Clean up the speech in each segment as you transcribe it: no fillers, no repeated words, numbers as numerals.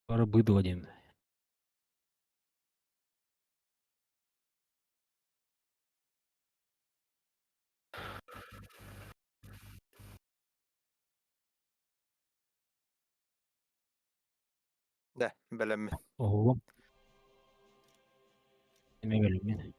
Бары быдо диэн. Да, бэлэммин. Оһуом. Эмэ бэлэммин.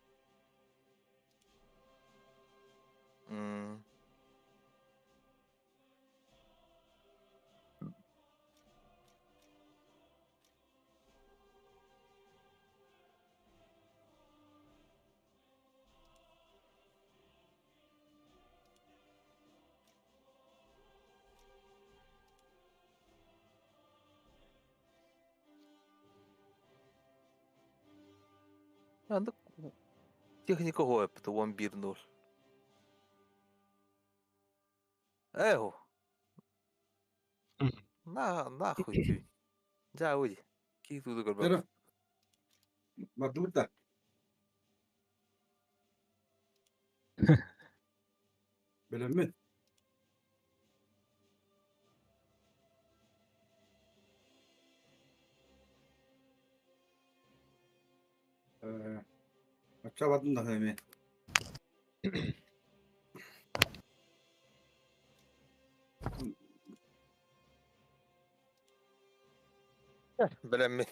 Андык техника хоэппыт 11-0. Эу. На, нахуй түй. Дьа, уй. Кии тууду көрбөт. Бардыбыт да. Бэлэммин. Оччо бардым да эмиэ. Бэлэммин.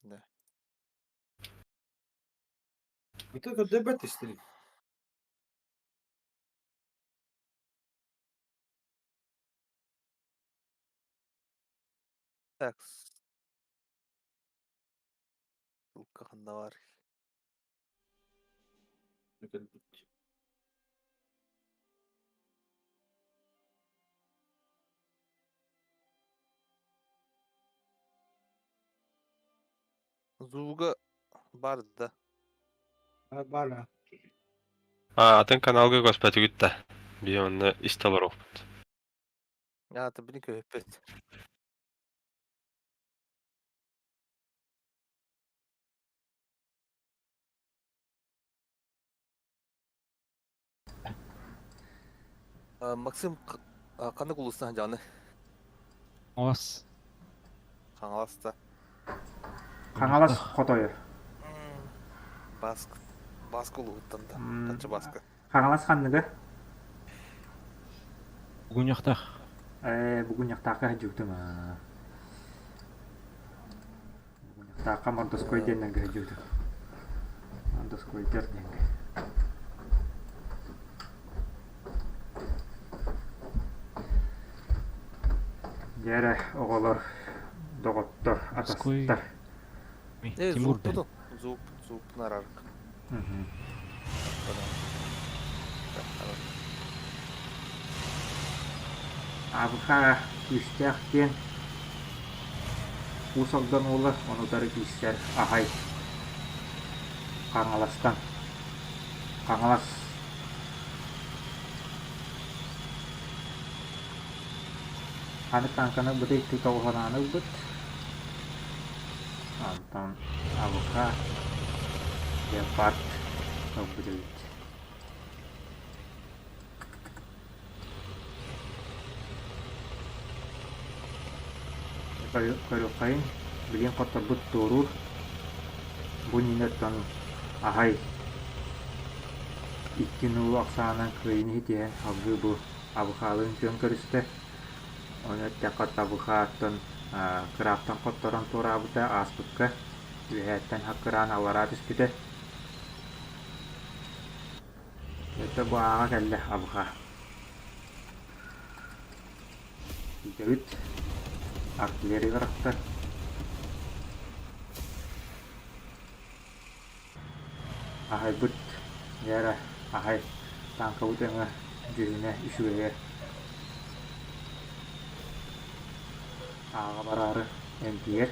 Да. Вот это дебет истери. Так. Ссылка ханна бар? Звуга бар да. Бар. А, атын каналга көспөтүгүт да. Би онно истэ олоруохпут. Аата били көһүппүт. Максим ханнык улуустан дьааны? Хаҥалас. Хаҥалас да. Хаҥалас хотойо. Баск. Баск улууһуттан да. Хаччы Баска. Хаҥалас ханныга? Бугуньахтаах. Ээ, Бугуньахтаахха сылдьыбытым аа. Бугуньахтаахха Мордоской диэннэргэ сылдьыбытым. Мордоскойдар диэҥҥэ. Дьэ эрэ, оҕолор, доҕоттор, атастар. Э, Тимур да. зууппутун, зууп, зууппун арарык. Абыхаа күүстээх диэн Уус Алдан уола ону утары киирсэр аҕай Хаҥаластан Хаҥалас Аны тааҥканы быдай тоҕуһанааны ылбыт Онтон Абыхаа Леопард ылбыт эбит Көрүөххэйин, билигин хотторбут туоруур, бу иннинэ аһай икки нуу ахсаанынан кыайыыны ситиһэн салгыы бу Абыхаалыын күөн көрүстэ. Ону эттэххэ Табыхааттан кыраахтан хотторон туораабыта ааспыкка үөһээттэн хаккыраан аллараа түспүтэ. Это бу ааҕа кэллэ Абыха. Күүтэбит. Артиллерия барахтар. Аһайбыт Вера аһай тааҥкабыт өҥө дьүһүнэ үчүгэйэ ааҕа бараары эмтийэр.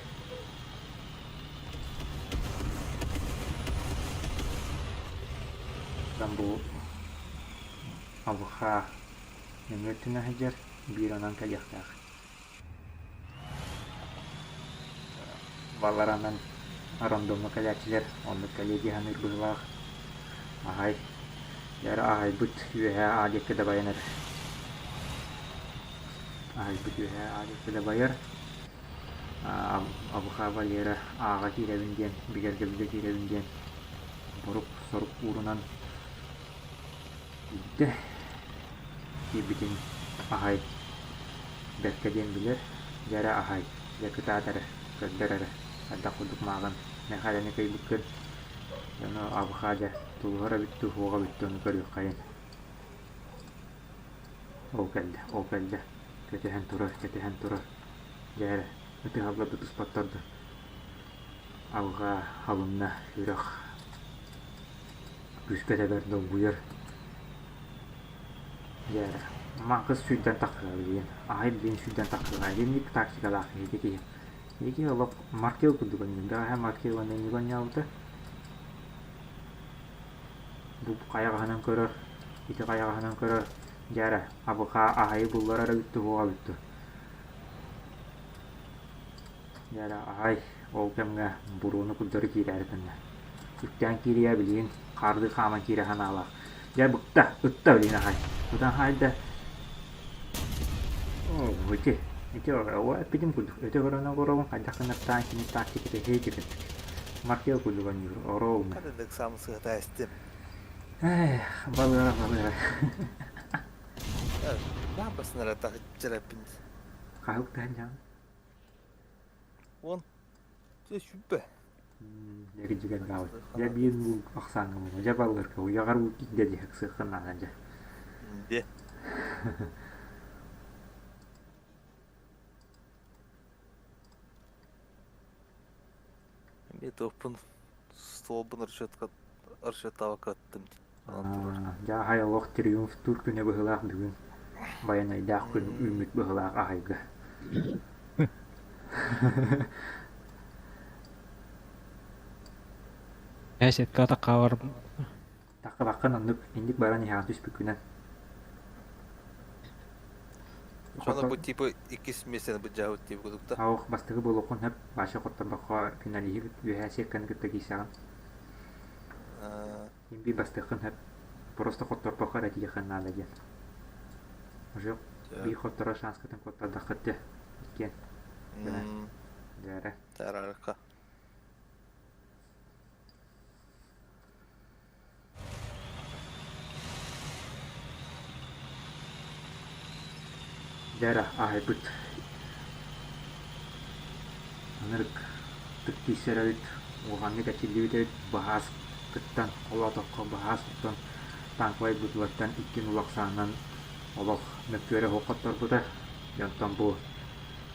Бу Абыхаа нөҥүө өттүнэн сылдьар, биир онон кэлиэхтээх. Баларанан Рандомҥа кэлээччилэр оннук кэлиэ дии саныыр быһыылаах. Аһай, дьэ аһайбыт үөһээ аа диэки дабайан эрэр. Аһайбыт үөһээ аа диэки дабайар. Абыхаа Валера ааҕа киирэбин диэн, бигэргэбилгэ киирэбин диэн борук-сорук уурунан киирдэ. Киирбитин аһай бэркэ диэн билэр, дьэ эрэ аһай, дьэ кытаат эрэ, көрдөр эрэ, хайдах курдук мааҕын Мэхээлэни кыайбыккын, дьону абыхаа дьэ тулуһар эбит дуу, суох эбит дуу, ону көрүөххэйин. Ол кэллэ, ол кэллэ, кэтэһэн турар, кэтэһэн турар, дьэ эрэ, ытыһаллар да туспаттар да, алҕаа халынна үрэх күүскэ тэбэр долгуйар. Дьэ эрэ, Маҥкыс сүүрдэн тахсыа билигин, аһай билигин сүүрдэн тахсыаҕа, итинник тактикалаах киһи киһи. Ити олох Маркел курдук оонньуур. Бэҕэһээ Маркел уонна инник оонньообута. Бу хайаҕаһынан көрөр, ити хайаҕаһынан көрөр. Дьэ эрэ, абыхаа аһайы булларар эбит дуу, суох эбит дуу. Дьэ эрэ, аһай ол кэмҥэ буруону курдары киирээри гынна. Үктээн киириэ билигин хаардыы хааман киирэ санаалаах. Дьэ быкта, ытта билигин аһай. Ытан хаайда. Оо, ити, ити оо эппитим курдук, өтө көрөн олоробун хайдах гынаттаан кини тактиката иһитигин. Маркел курдук оонньуур, ороуна. Ханнык самсыата эстим. Эх, балыара, балыара. Лампасынара тахыччараппин. Хаһык таһын дьаҥ. Уон сүүрбэ. Дьэ гаабыт. Дьэ биир уу ахсааҥҥа буолуо. Дьэ балыарка уйаҕар уу киирдэ диэхик сыаххын наада дьэ. Де. Эмиэ туохпун стволбун расчетка расчеттаабакка ыттым анан турар. Дьэ аһай олох триумфтуур күнэ быһыылаах бүгүн. Байанайдаах күн үүммүт быһыылаах аһайга. Ээ сетка атахха Таххабаккын оннук инник баран иһэҕин түспүккүнэн. Соно бу типа иккис миэстэни былдьаабыт типа курдук да. Ох, бастакы буолуоххун сөп, Вася хотторбоххо финалиһы үөһээ сиэккэни кытта киирсэҕин. Ким би бастыаххын сөп, просто хотторбоххо эрэ тиийиэххин наада диэн. Уже биир хотторор шанскытын куоттардаххыт дьэ, иккиэн. Дьэ, Тарарка. Дьэ эрэ, аһайбыт ынырык ытык киирсэр эбит, улаханнык эрчиллибит эбит, баһаас кыттан, холоотоххо баһаас оттон танковай бутулаттан икки нулахсаанынан олох мөккүөрэ суох хотторбута. Дьэ онтон бу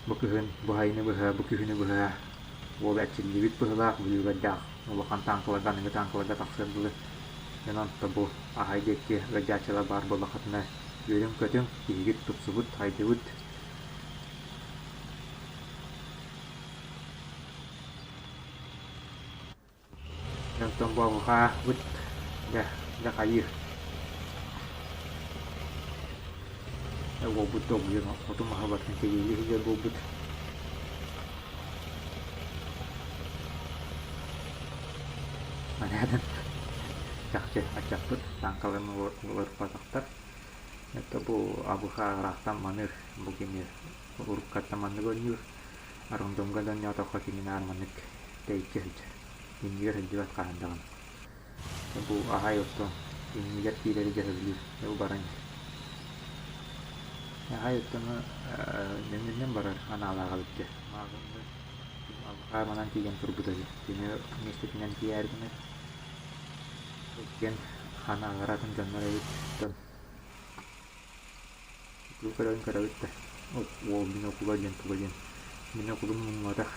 бу кыһын бу сайыны быһа, бу күһүнү быһа уол эрчиллибит быһыылаах, бүлүүбэрдээх улахан танкаларга, аныгы танкаларга тахсыар дылы. Дьон онто бу аһай диэки ыалдьааччылар баар буоллаххытына үөрүҥ-көтүҥ, киһигит тупсубут, хайдыбыт. Онтон бу абыхаабыт дьэ, дьэ хайыыр. Уолбут долгуйан оту маһы барытын кэбиһии сылдьар буолбут. Манаадан чахчы аччаппыт тааҥкаларын уларыппатахтар. Это бу абыхаа ыраахтан маныыр, бу кини уруккаттан маннык оонньуур. Рандомҥа да оонньоотоххо кини наар маннык тэйиччи сылдьар. Иннигэр сылдьыбат хаһан даҕаны. Бу аһай оттон иннигэр киирэри дьаһабылыыр, бу баран иһэр. Аһай оттону нөҥүөннэн барар анаалааҕа эбит Мааҕыҥҥы алҕаа манан тиийэн турбута үһү. Кини миэстэтинэн тиийээри гынар. Иккиэн ханаалара атын дьоннор эбит. Оттон тугу көрөбүн көрөбүт да уол бинокула диэн туга диэн бинокулун мумматах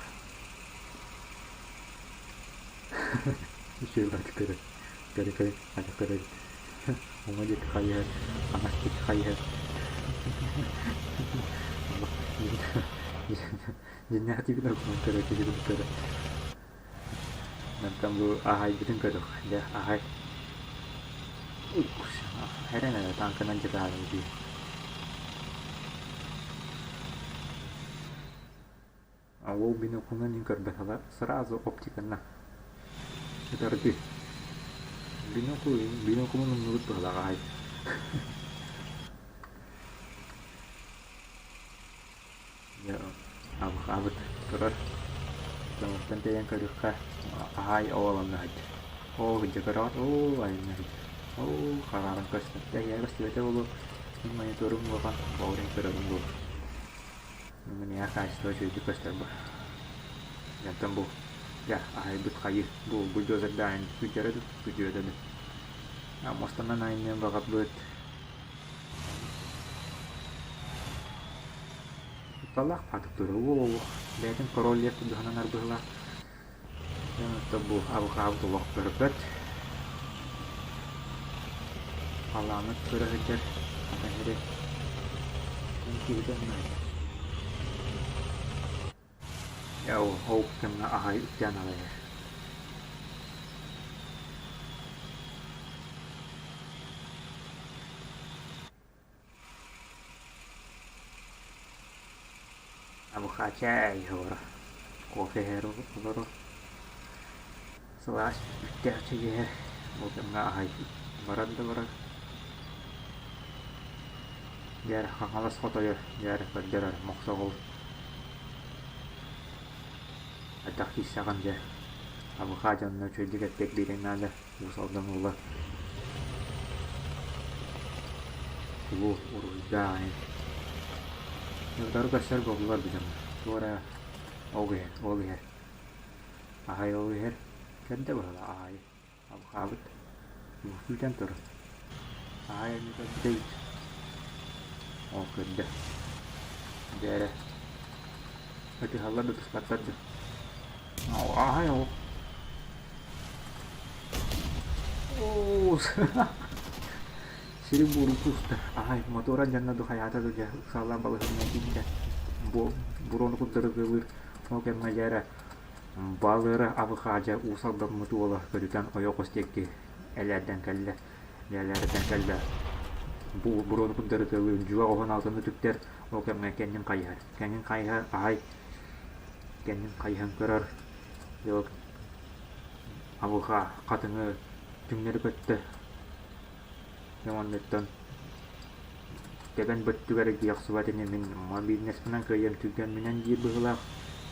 үчүгэй баҕайытык көрөр көрө көрө хата көрөр уҥа диэки хайыһар хаҥас диэки хайыһар дьиҥнээх бинокулун көрөр киһи көрөр Мантан бу аһайбытын көрүөх дьэ аһай эрэн эрэ тааҥканан дьатаарын дии А ол бинокулунан көрбөтөҕө сразу оптиканна. Ытардыы. Бинокль, биноклун умнубут быһалаах аһай. Дьэ, абыт турар. Көҥүлтэн тэйэн көрүөххэ, аһаай оҕолонно сылдьар. Оо, сылдьа көрөҕүт, оо, айанна сылдьар. Оо, харааран көстөр. Эһиэхэ көстүбэтэ буолуо. Мин мониторум улахан, оҕурин көрөрүм буолуо. Мин хаачыстыба үчүгэйдик көстөр бу. Онтон бу, дьэ, аһайбыт хайыы, бу бульдозердаан күдьэрэ ду, күдьүөтэ ду. Муостанан айанныан баҕарбыт. Кутталлаах баатык тура уол бэйэтин король лев курдук арбыһылаах. Онтон бу абыхаабыт олох көрбөт. Халааммыт көрө сылдьар ата сири киһитэ Ол кэмҥэ аҕай үктээн аҕай Абыхаачай олоро, кофе иһэр олорор, сылаас үктээх чэй иһэр, ол кэмҥэ аҕай барар да барар. Дьэ Хаҥалас хотойо, дьэ көрдөрөр Мохсоҕол Хайдах киирсэҕин дьэ, абыхаа дьонно үчүгэйдик эппиэт биэриэҥ наада, Уус Алдан уола Улуу уруһуйдаах ини. Утары көрсөр буоллулар бу дьоннор. Туора ол иһэр, ол иһэр. Аһай ол иһэр. Кэрдэ быһыылаах аһай. Абыхаабыт. Күүтэн турар. Аһай эмиэ көрбүтэ эбит. Ол көрдө. Дьэ эрэ. Ытыһаллар да тыспаттар да. Аһай ол. Сири буору кууста. Аһай, мотуора дьанна духайаата да дьэ ыксаллаах балаһыанньа киирдэ. Бу буруону курдары Ол кэмҥэ дьэ эрэ Балыыра абыхаадьа Уус Алдаммыт уола көтүтэн ойоҕос диэки элээрдэн кэллэ. Элээрдэн кэллэ. Бу буруону курдары тыалыын дьуо оһон алтаны үтүктэр, ол кэмҥэ кэннин хайыһар. Кэннин хайыһар, аһай кэннин хайыһан көрөр. Абыха хатыҥы түҥнэри көттө. Уоннуттан тэбэн бөттүгэр эргийэ охсубат ини мин мобильнайспынан кыайыам түргэмминэн диир быһыылаах,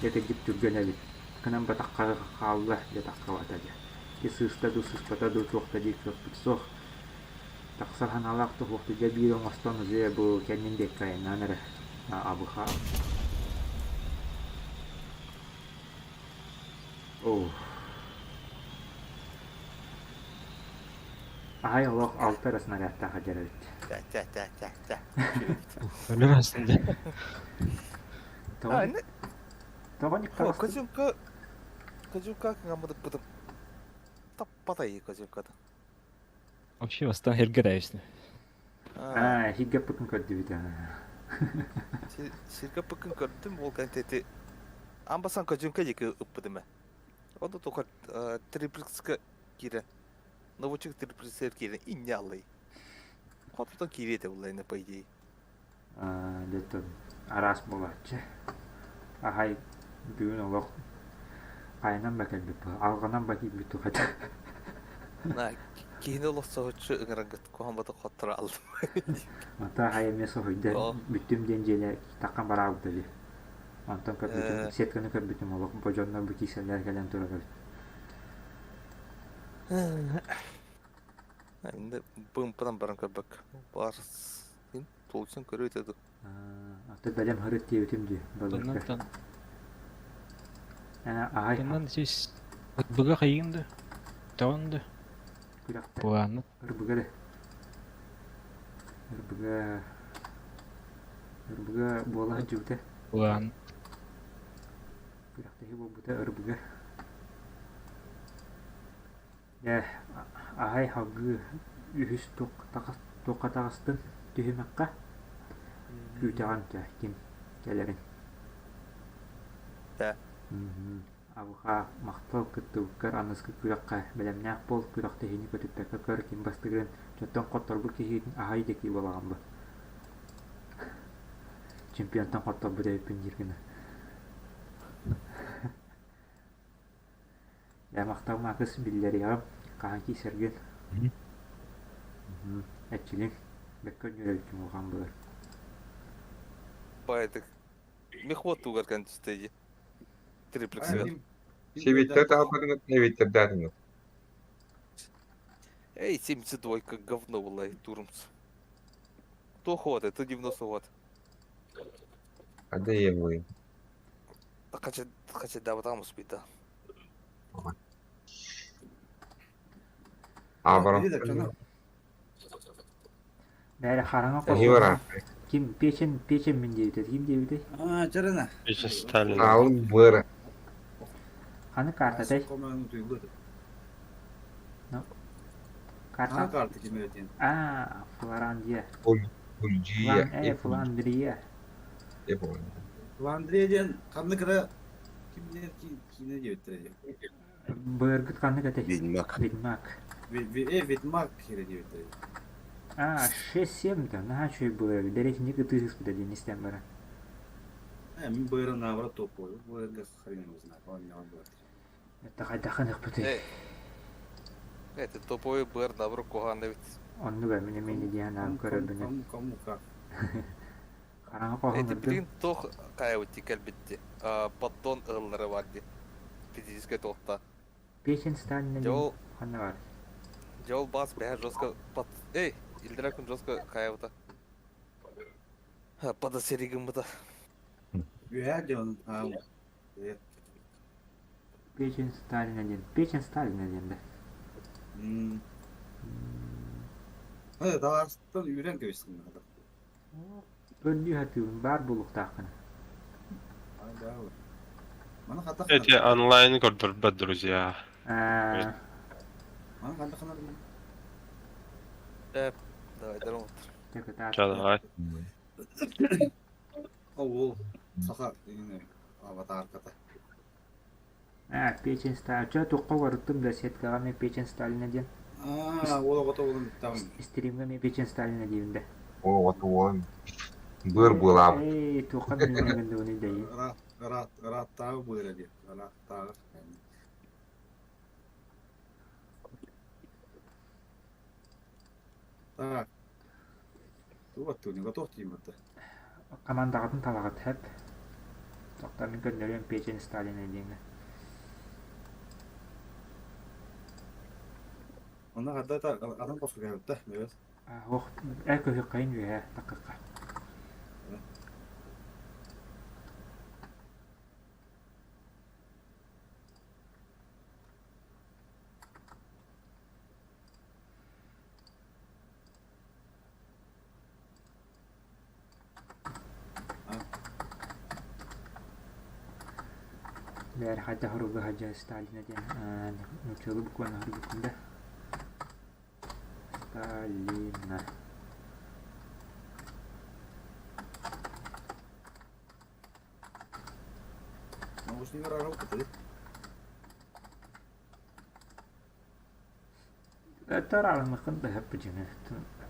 дьэ кырдьык түргэн эбит. Гынан батахха хаалла, дьэ таххабата дьэ. Ити сыыста дуу, сыыспата дуу туох да диир кыахпыт суох. Тахсар санаалаах туһуохту дьэ биир оҥостон уже бу кэннин диэки айаннаан эрэ абыха. Оо. Аһай олох алта эрэ снарядтаах дьэр эбит. Чэ, чэ, чэ, чэ, чэ. Өлөр астын дьэ. Тоҕо тоҕо Козюмка Козюмка кыңаммытыппытым. Таппатай Козюмката. Вообще бастаан хиргэ дайысны. Аа, хиргэ пыкын көрдүбүт. Сиргэ пыкын көрдүм, ол кэнтети Амбасан Козюмка диэки ыппытым. Ону тока триплекска киирэн Новочек триплексер киирэн инне аллай. Хотутан киириэ этэ буллайна по идее. Дьэ араас буолааччы. Аһай бүгүн олох хайанан ба кэлбит алҕанан ба киирбит тухата. Киһини олох соһуччу ыҥырангыт куһаҕан батык хоттора алдым. Ата аһай эмиэ соһуйда бүттүм диэн дьиэлэ таххан бараабыта дии. Онтон көрбүтүм, сетканы көрбүтүм олох бу дьоннор бу киисэллэр кэлэн турар эбит. Инде бымпынан баран көрбөк. Бар Толуйсан көрө этэ ду. Аты бэлэм һырыт диэбитим дии балыырга. Аһай. Тоннан сис ырбыга хайыын да? Тоҕон да? Күрэхтэ. Планы. Ырбыга да. Ырбыга Ырбыга буола сылдьыбыта. План. Күрэхтэһии буолбута ырбыга. Дьэ, аһай салгыы үһүс туохха таҕыстын түһүмэххэ күүтэҕин дьэ ким кэлэрин Абыхаа махтал кыттыбыккар аныгыскы күрэххэ бэлэмнээх буол күрэхтэһиини көтүппэккэ көр ким бастыырын дьонтон хотторбут киһигин аһай диэки буолаҕын бу чемпионтан хотторбут эбиппин диир гына. Ээ, махтал Маакыс биллэриэҕим, хаһан киирсэргин. Эрчилиҥ, бэккэ өнньүөрэбиккин улахан быар. Баайдык. Мехвод тугар кэнчистэйи. Триплексигэр. Сибиттэр таһаппатыҥыт, эбиттэрдээтиҥит. Эй, 72 говно была, турумс. Кто ход, это 90 год. А де є ви? Хача, хача да там успіта. А, баран. Бээрэ хараҥа Эһиги хосуна ким печень печень мин диэбитэ ким диэбитэй? А, чарына. Печень Сталина. Аалык быара. Ханы картатай? Ну, Ана карта. карта кимеретин. А, Флорандия. Фульджия. Флан, Фландрия. Фландрия диэн ханнык эрэ кимнэр киинэ диэбиттэрэ диэн. Быаргыт ханнык этэй? Ведьмак. Ведьмак. Ведьмак киинэ диэбиттэрэ. А, 6-7 да, наһаа үчүгэй быар. Дэриэтинньик ытыыһыспыта диэн истэн баран. Мин быарын наоборот топпой. Быарга хрен его знает. Он не быар. Это хайдах ыныхпытый? Эй. Это топовый бр добро куһаҕан эбит. Оннуга мин эмиэ диэн аан Кому көрөрбүнэн. кому кому как. Хараҥа Эти хоһоҥҥордум. билигин туох хайабыт кэлбитти. Поддон ыһыллара бар ди. Физическое туохта. Печень Сталина Дьэ диэн ол ханна бар? дьэ ол бас бэһэ жестко под эй илдэрэ күн жестко хайабыта. Пада серигыммыта. Үһээ дьон аам. Печень Сталина диэн. Печень Сталина диэн да. Талаастан үүрэн кэбистин. Көрдүү сатыыбын баар буолуохтааххына. Маны хата Эти онлайн көрдөрбөт, друзья. Аа, Маны хата ханар. Э, давай даром. дьэ кытаат. Ча, давай. Ол саха аватарката. Аа, Печень Сталина. Чэ, туохха барыттым да сеткаҕа эмиэ Печень Сталина диэн. Аа, ол оҕото уолун там. Стримҥэ эмиэ Печень Сталина диибин да. О, уон. Быар буолаабыт. Эй, туохха билинэҥин дугуну дэйин. Ыраат ыраат ырааттааҕы быара диэн. Ырааттааҕы. Так. Вот ты не готов тииммэтэ. Командаҕытын талаҕыт хэп. Тоқтар мин көннөрүөм Печень Сталина диэҥҥэ. Онно хардата атын хоско кэлбитэ. Бэс. Ох, ээ көһүөххэйин үөһэ таккакка. Бээр хайда хоруга хадьа Сталина диэн нууччалыы букваны хоруйбуккун да. Сталина. Наушнигар аралкыты. Тараарыммыккын да хэппитиҥэ.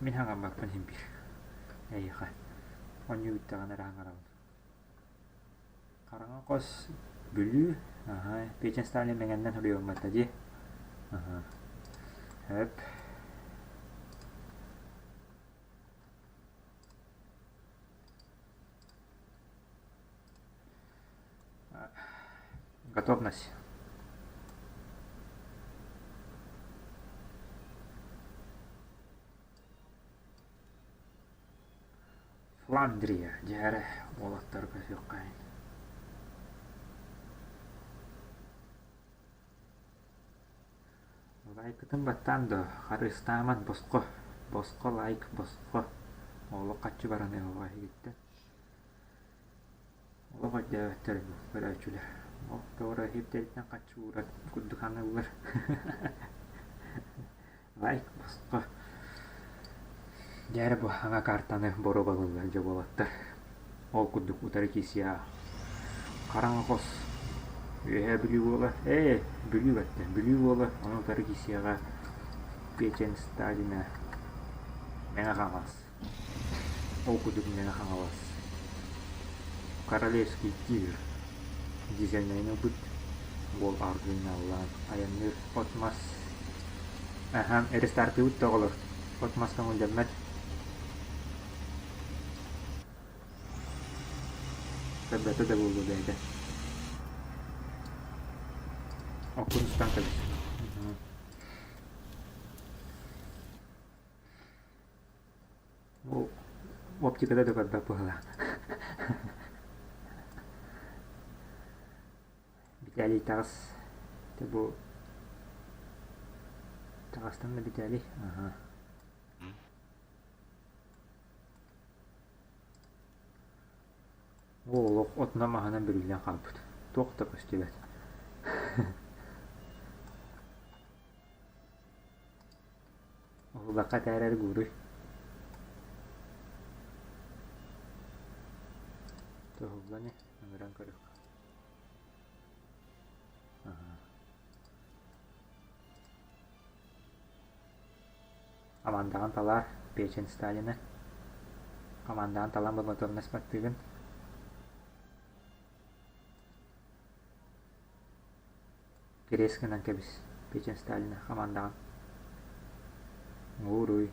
Мин хаҥаммаппын иһин биир. Эйиэхэ. Оонньуу бүттэҕинэ эрэ хаҥарабын. Хараҥа хос Бүлүү, аһа, Печень Сталин Мэҥэннэн суруйуммата дии. Аһа. Хөп. Готовность. Фландрия, дьээрэ, уолаттар көтүөххэйин. Лайкытын баттаан да, харыстааман босхо, босхо лайк, босхо. Олох хаччы баран ыһыаҕа иһигиттэн. Олох өйдөөбөттөр көрөөччүлэр. Ол тоҕо иһиптэриттэн хаччы уурар курдук аныыллар. Лайк босхо. Дьээрэ бу хаҥа картаны боруобалыыллар дьэ уолаттар. Ол курдук утары киирсиэҕэ. Хараҥа хос Үөһээ Бүлүү уола ээ Бүлүү бэртэ Бүлүү уола ону утары киирсиэҕэ Печень Сталина Мэҥэ Хаҥалас Ол курдук Мэҥэ Хаҥалас Королевский тигр дизельнайын ылбыт. Уол аргыый-наллаан айанныыр от-мас Аһаан рестартыыбыт да оҕолор, от-мас көҥүллэммэт Көрбөтө да буолуо бэйэтэ. Оккун устан кэбис. Бу оптиката да көрбөт быһыылаах. Виталий таҕыс. Бу таҕыстан да Виталий. Аха. Бу олох отунан-маһынан бүрүллэн хаалбыт. Туох да көстүбэт. Уһуллахха этээрэр гууруй. Туһуллан ыҥыран көрүөх. Хамаандаҕын талаар, Печень Сталина. Хамаандаҕын талан боготуомнас баттыыгын. Кириэс гынан кэбис, Печень Сталина хамаандаҕын. Ууруй.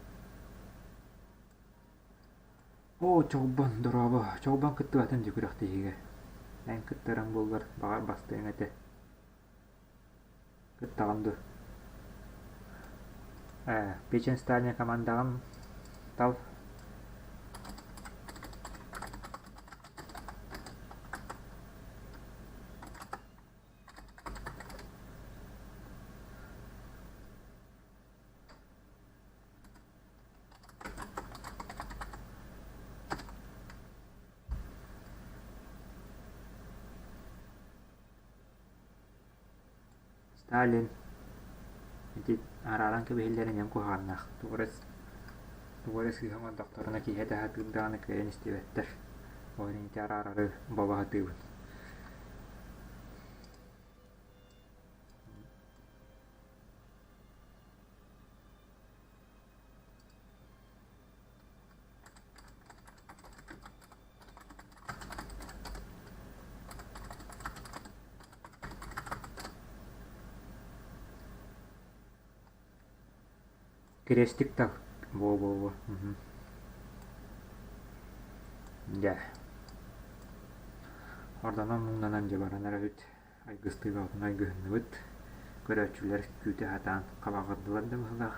Оо, Чолбон, дорообо, Чолбон кыттыбатын дьэ күрэхтэһиигэ. Эн кыттарыҥ буоллар, баҕар бастыаҥ этэ. Кыттаҕын дуо? Ээ, Печень Сталина командаҕын тал. Сталин ити арааран кэбиһэллэрин эн куһаҕаннаах тугу эрэ тугу эрэ сыыһа оҥордохторуна киһи этэ сатыыр даҕаны кыайан истибэттэр. Ол иһин ити араарары бобо сатыыбын. Кириэстик тал буо-буо-буо Дьэ Ордонон-муҥнанан дьэ баран эрэбит Айгыстыыга отун айгыһынныбыт Көрөөччүлэр күүтэ сатаан хабаҕырдылар да быһыылаах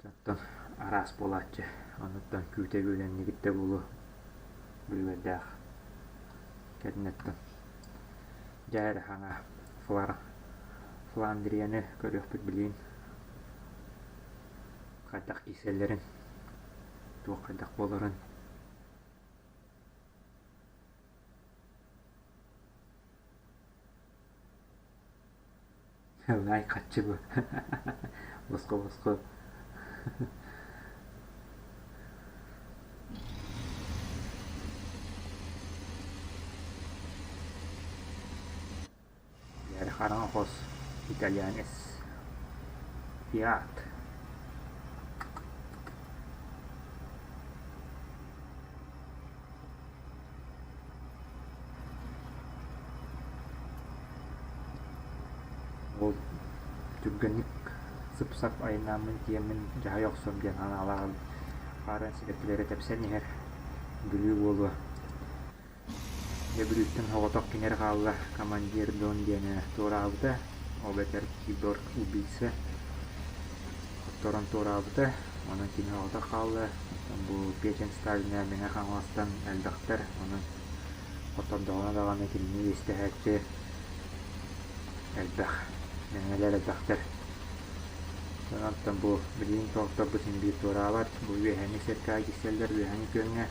Оттон араас буолааччы, оннуттан күүтэ үөрэннигит да буолуо, бүлүгэрдээх кэрнэттэн. Дьэ эрэ хаҥа Фландрияны көрүөхпүт билигин хайдах киирсэллэрин, туох хайдах буоларын. Лайк хаччы бу. Босхо босхо. Хараҥа хос итальянец Фиат. Ол түргэнник сып-сап айаннааммын тиийэммин дьаһайа охсуом диэн санаалааҕым хаарын сибэккилэрэ тэпсэн иһэр Бүлүү буолуо. Дьэ Бүлүүттэн соҕотох кини эрэ хаалла командир Дон диэнэ туораабыта, ол эбэтэр киборг убийца хотторон туораабыта, онон кини соҕотох хаалла. Оттон бу Печень Сталина Мэҥэ Хаҥаластан элбэхтэр, онон хоттордоҕуна даҕаны кинини иэстэһээччи элбэх, мэҥэлэр элбэхтэр. Онтон бу билигин толторбут син биир туораабат, бу үөһээҥҥи сэркэҕэ киирсэллэр, үөһээҥҥи күөҥҥэ,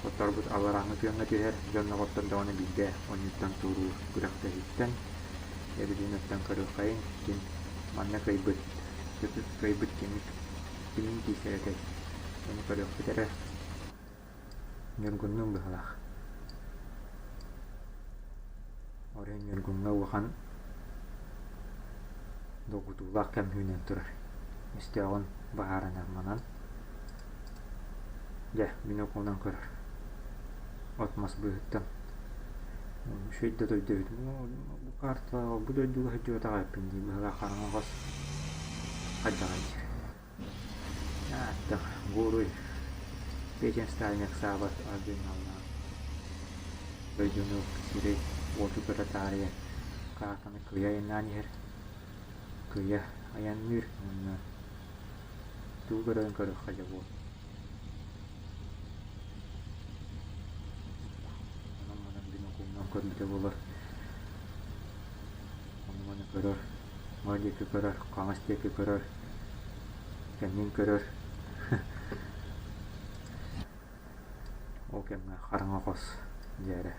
хотторбут алларааҥҥы күөҥҥэ түһэр, дьон доҕоттордоҕуна биирдэ онньуттан туоруур күрэхтэһииттэн эбилин оттон көрүөххэйиҥ, ким манна кыайбыт, кыайбыт кимик кимин киирсэр этэй, ону көрүөхпүт эрэ. Ньургуннуун быһыылаах. Оройун Ньургуҥҥа улахан долгутуулаах кэм үүнэн турар. Өстөөҕүн баһаарынан манан Дьэ, мин окуонан көрөр. От-мас быыһыттан. Үчүгэй да дойду эбит. Бу картаҕа бу дойдуга сылдьыбатах эбиппин дии быһыылаах хараҥа хос хайдаҕый диир. Ааттах буоруй Петя Сталин ыксаабат аргыҥалаах дойдуну сири уоту көрө таарыйа картаны кыйа айаннаан иһэр кыйа айанныыр уонна тугу көрөрүн көрүөххэ дьэ буол. Онон-манан бинокулунан көрбүтэ буолар. Ону-маны көрөр, уҥа диэки көрөр, хаҥас диэки көрөр, кэннин көрөр. Ол кэмҥэ хараҥа хос дьээрэ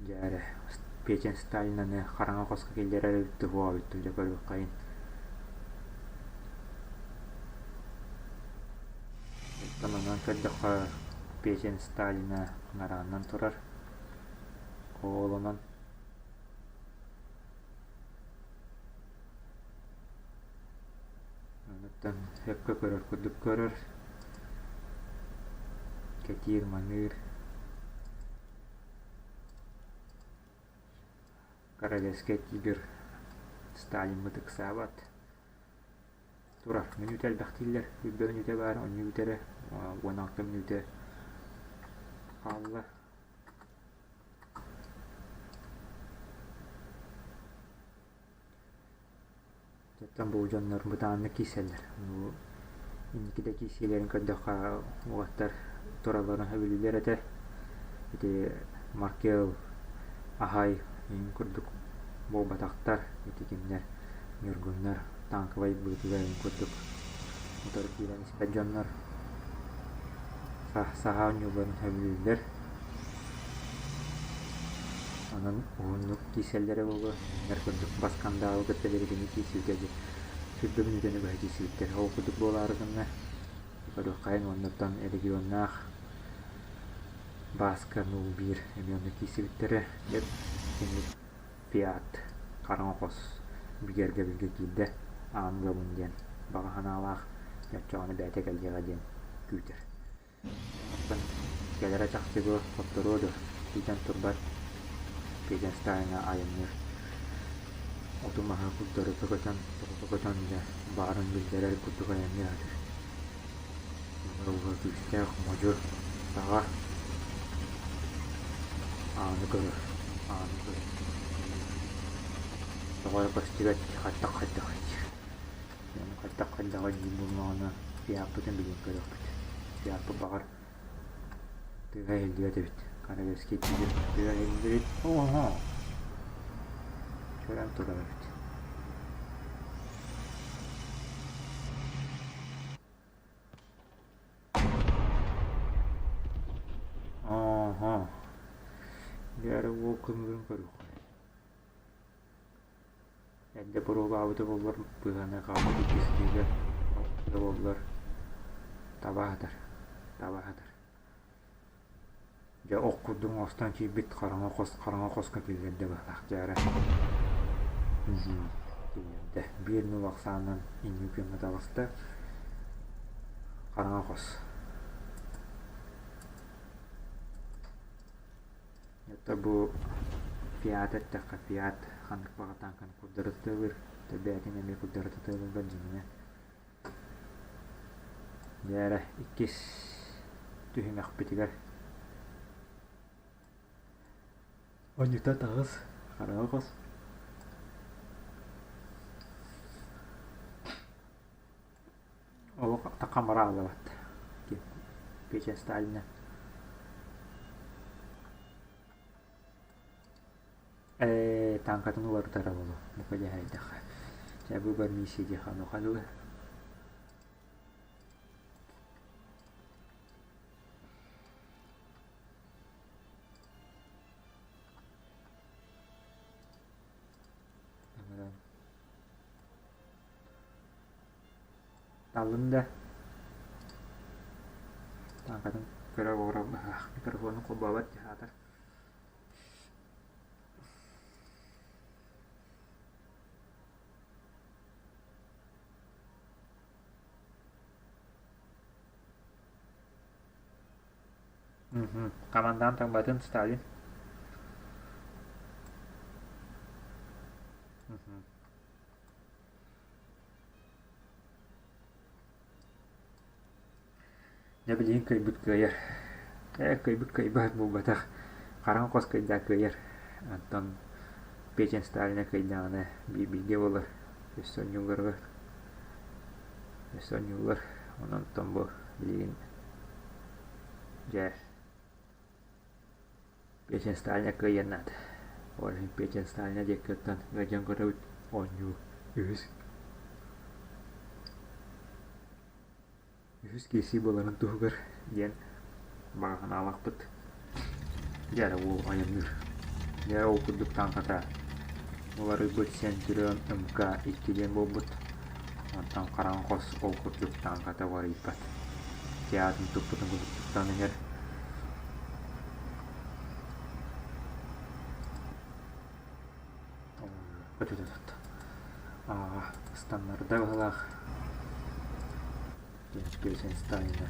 дьээрэ Петя Сталинаны хараҥа хоско киллэрэр эбит дуу эбит дуу дьэ көрүөххэйин. Оттон онон көрдөххө Петя Сталина нарааннан турар. Оолонон Оттон сөпкө көрөр курдук көрөр, кэтиир-маныыр. Королевскай тигр Сталиммыт ыксаабат. Турар мүнүүтэ элбэх дииллэр, үрбэ мүнүүтэ баар, онньу бүтэрэ, 16 мүнүүтэ хаалла. Оттон бу дьоннор бытааннык киирсэллэр. Бу инники да киирсиилэрин көрдөххө уолаттар туралларын сөбүлүүллэр этэ. Ити Маркел, Аһай эҥин курдук буолбатахтар. Ити кинилэр ньургуннар танковай быытыгар эҥин курдук утары киирэн испэт дьоннор саха оонньууларын сөбүлүүллэр. Онон уһуннук киирсэллэрэ буолуо, кинилэр курдук баскандаалы кытта биһигини киирсибитэ дии. Сүүрбэ мүнүүтэни быһа киирсибиттэр. Ол курдук буолаары гынна, көрүөххэйин уоннуттан регионнаах Бааска 01 эмиэ онно киирсибиттэрэ. Дьэ, итинник Фиат хараҥа хос бигэргэбилгэ киирдэ, аан ылабын диэн баҕа санаалаах, оччоҕуна бэйэтэ кэлиэҕэ диэн күүтэр. Оттон кэлэрэ чахчы дуо, хотторуо дуо, күүтэн турбат, Петя Сталина айанныыр оту-маһы курдарыта көтөн, тоҕута көтөн дьэ баарын биллэрэр курдук айанныы сатыыр. Тымыр күүстээх модьу таҕа ааны көрөр, ааны көрөр. Тоҕо эрэ көстүбэт, хайдах-хайдах диир. Хайдах-хайдаҕа диир буоллаҕына, фиаппытын билэн көрүөхпүт. Фиаппыт баҕар тыаһа иһиллибэт эбит. Королевский тигр тыаһа иһиллибит. Оһо! Көрөн турар эбит. Ааһа, дьэ эрэ уол көҥүлүн көрүөххэ. Эрдэ боруобаабыта буоллар быыһана хаалбыт иккис тыыга да буоллар таба аһатар, таба аһатар. Дьэ ох курдук оҥостон киирбит хараҥа хос хараҥа хоско киллэрдэ быһыылаах дьэ эрэ. Киллэрдэ. Биир нул ахсаанынан инники күөҥҥэ таҕыста. Хараҥа хос. Это бу Фиат эттэххэ Фиат ханнык баҕа тааҥканы курдары туталыыр, бэйэтин эмиэ курдары туталыыллар дьиҥинэ. Дьэ эрэ иккис түһүмэхпитигэр Онньута таҕыс, хараҕа хос. Олох хамара ааллыбат Петя Сталина Ээ, тааҥкатын уларытара буолуо, бука дьаһайдахха. Чэ, бу миссия диэххэ онуоха дылы. Таллын да тааҥкатын көрө олорор быһаах микрофону холбообот дьаһаатар. Командаан таҥматын Сталин. Дьэ билигин кыайбыт кыайар. Ээ кыайбыт кыайбат буолбатах. Хараҥа хос кыайдаа кыайар. Онтон Печень Сталина кыайдаҕына биир-бииргэ буолар. Өссө оонньуулларыгар өссө оонньууллар. Онон оттон бу билигин дьэ Печень Сталина кыайыан наада. Ол иһин Печень Сталина диэки оттон ыалдьан көрөбүт оонньуу үһүс Үһүс киирсии буоларын туһугар диэн баҕа санаалаахпыт. Дьэ эрэ уол айанныыр. Дьэ ол курдук тааҥката уларыйбыт Сентүрүөн МК-2 диэн буолбут. Онтон хараҥа хос ол курдук тааҥката уларыйбат. Театрын туппутун курдук туттан иһэр. Ыстаннарда быһыылаах Песен Сталина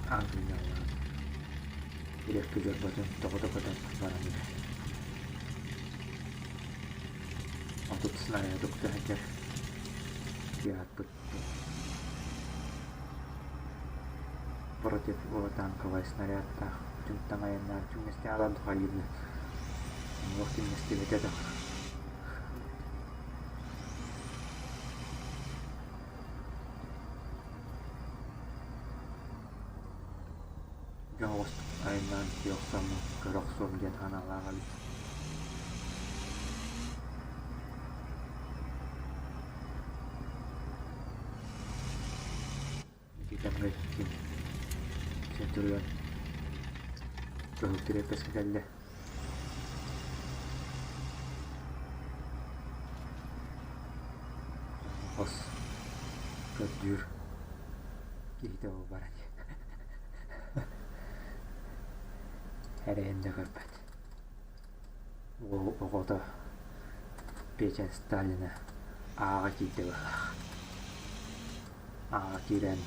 Англиялаан Ирэкки дьорботун тоҕута көтөн баран иһэр. 30 снаряд укта сылдьар Пиратпыт противотанковай снарядтаах түҥ-таҥ айаннаан түҥнэстэ аалан тухайыыны уҥуох түҥнэстибэтэ да Дьоҕус айаннаан тиийэ охсоммун көрө охсуом диэн санаалаах эбит. Ити кэмҥэ ким Центурион кыһыл кириэппэскэ кэллэ. Хос көрдүүр киһитэ ол баран эрэйин да көрбөт. Уол оҕото Петя Сталина ааҕа киирдэ быһыылаах. Ааҕа киирэн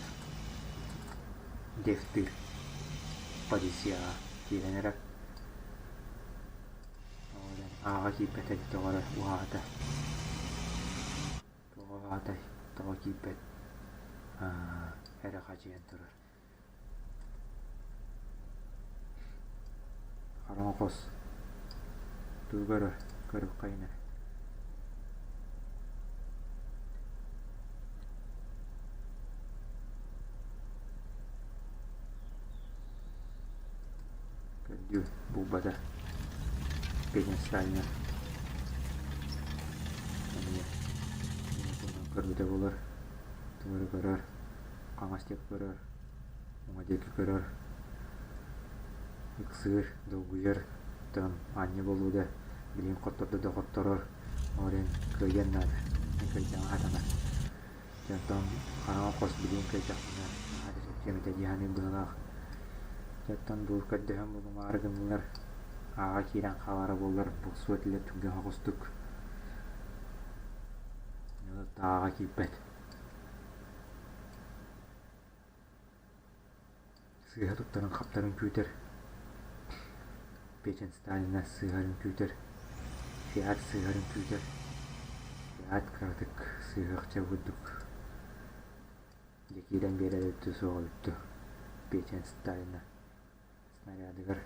Дефтир полицияҕа киирэн эрэр. Ааҕа киирбэтэ тоҕо эрэ уһаата. Тоҕо уһаатай, тоҕо киирбэт эрэ хадьыйан турар. Хараҥа хос тугу көрөр, көрүөххэйин эрэ. Көрдүү булбата. Пенсионер эмиэ көрбүтэ буолар, тугу эрэ көрөр, хаҥас диэки көрөр, уҥа диэки көрөр, ыксыыр, долгуйар, оттон аанньа буолуо да, билигин хоттордо да хотторор, ол эрэн кыайыан наада, кыайдаҕына сатанар. Дьэ оттон хараҥа хос билигин кыайдахпына наһаа да чэпчиэм этэ дии саныыр быһыылаах. Дьэ оттон бу көрдөһөн булумаары гыннылар, ааҕа киирэн хаалара буоллар булсуо этилэр түргэн соҕустук. Ааҕа киирбэт. Сыыһа туттарын хаптарын күүтэр, Печень Сталина сыыһарын күүтэр, Фиат сыыһарын күүтэр, Фиат кыратык сыыһыахча курдук дьэ киирэн биэрэр эбит дуу суох эбит дуу Печень Сталина снарядыгар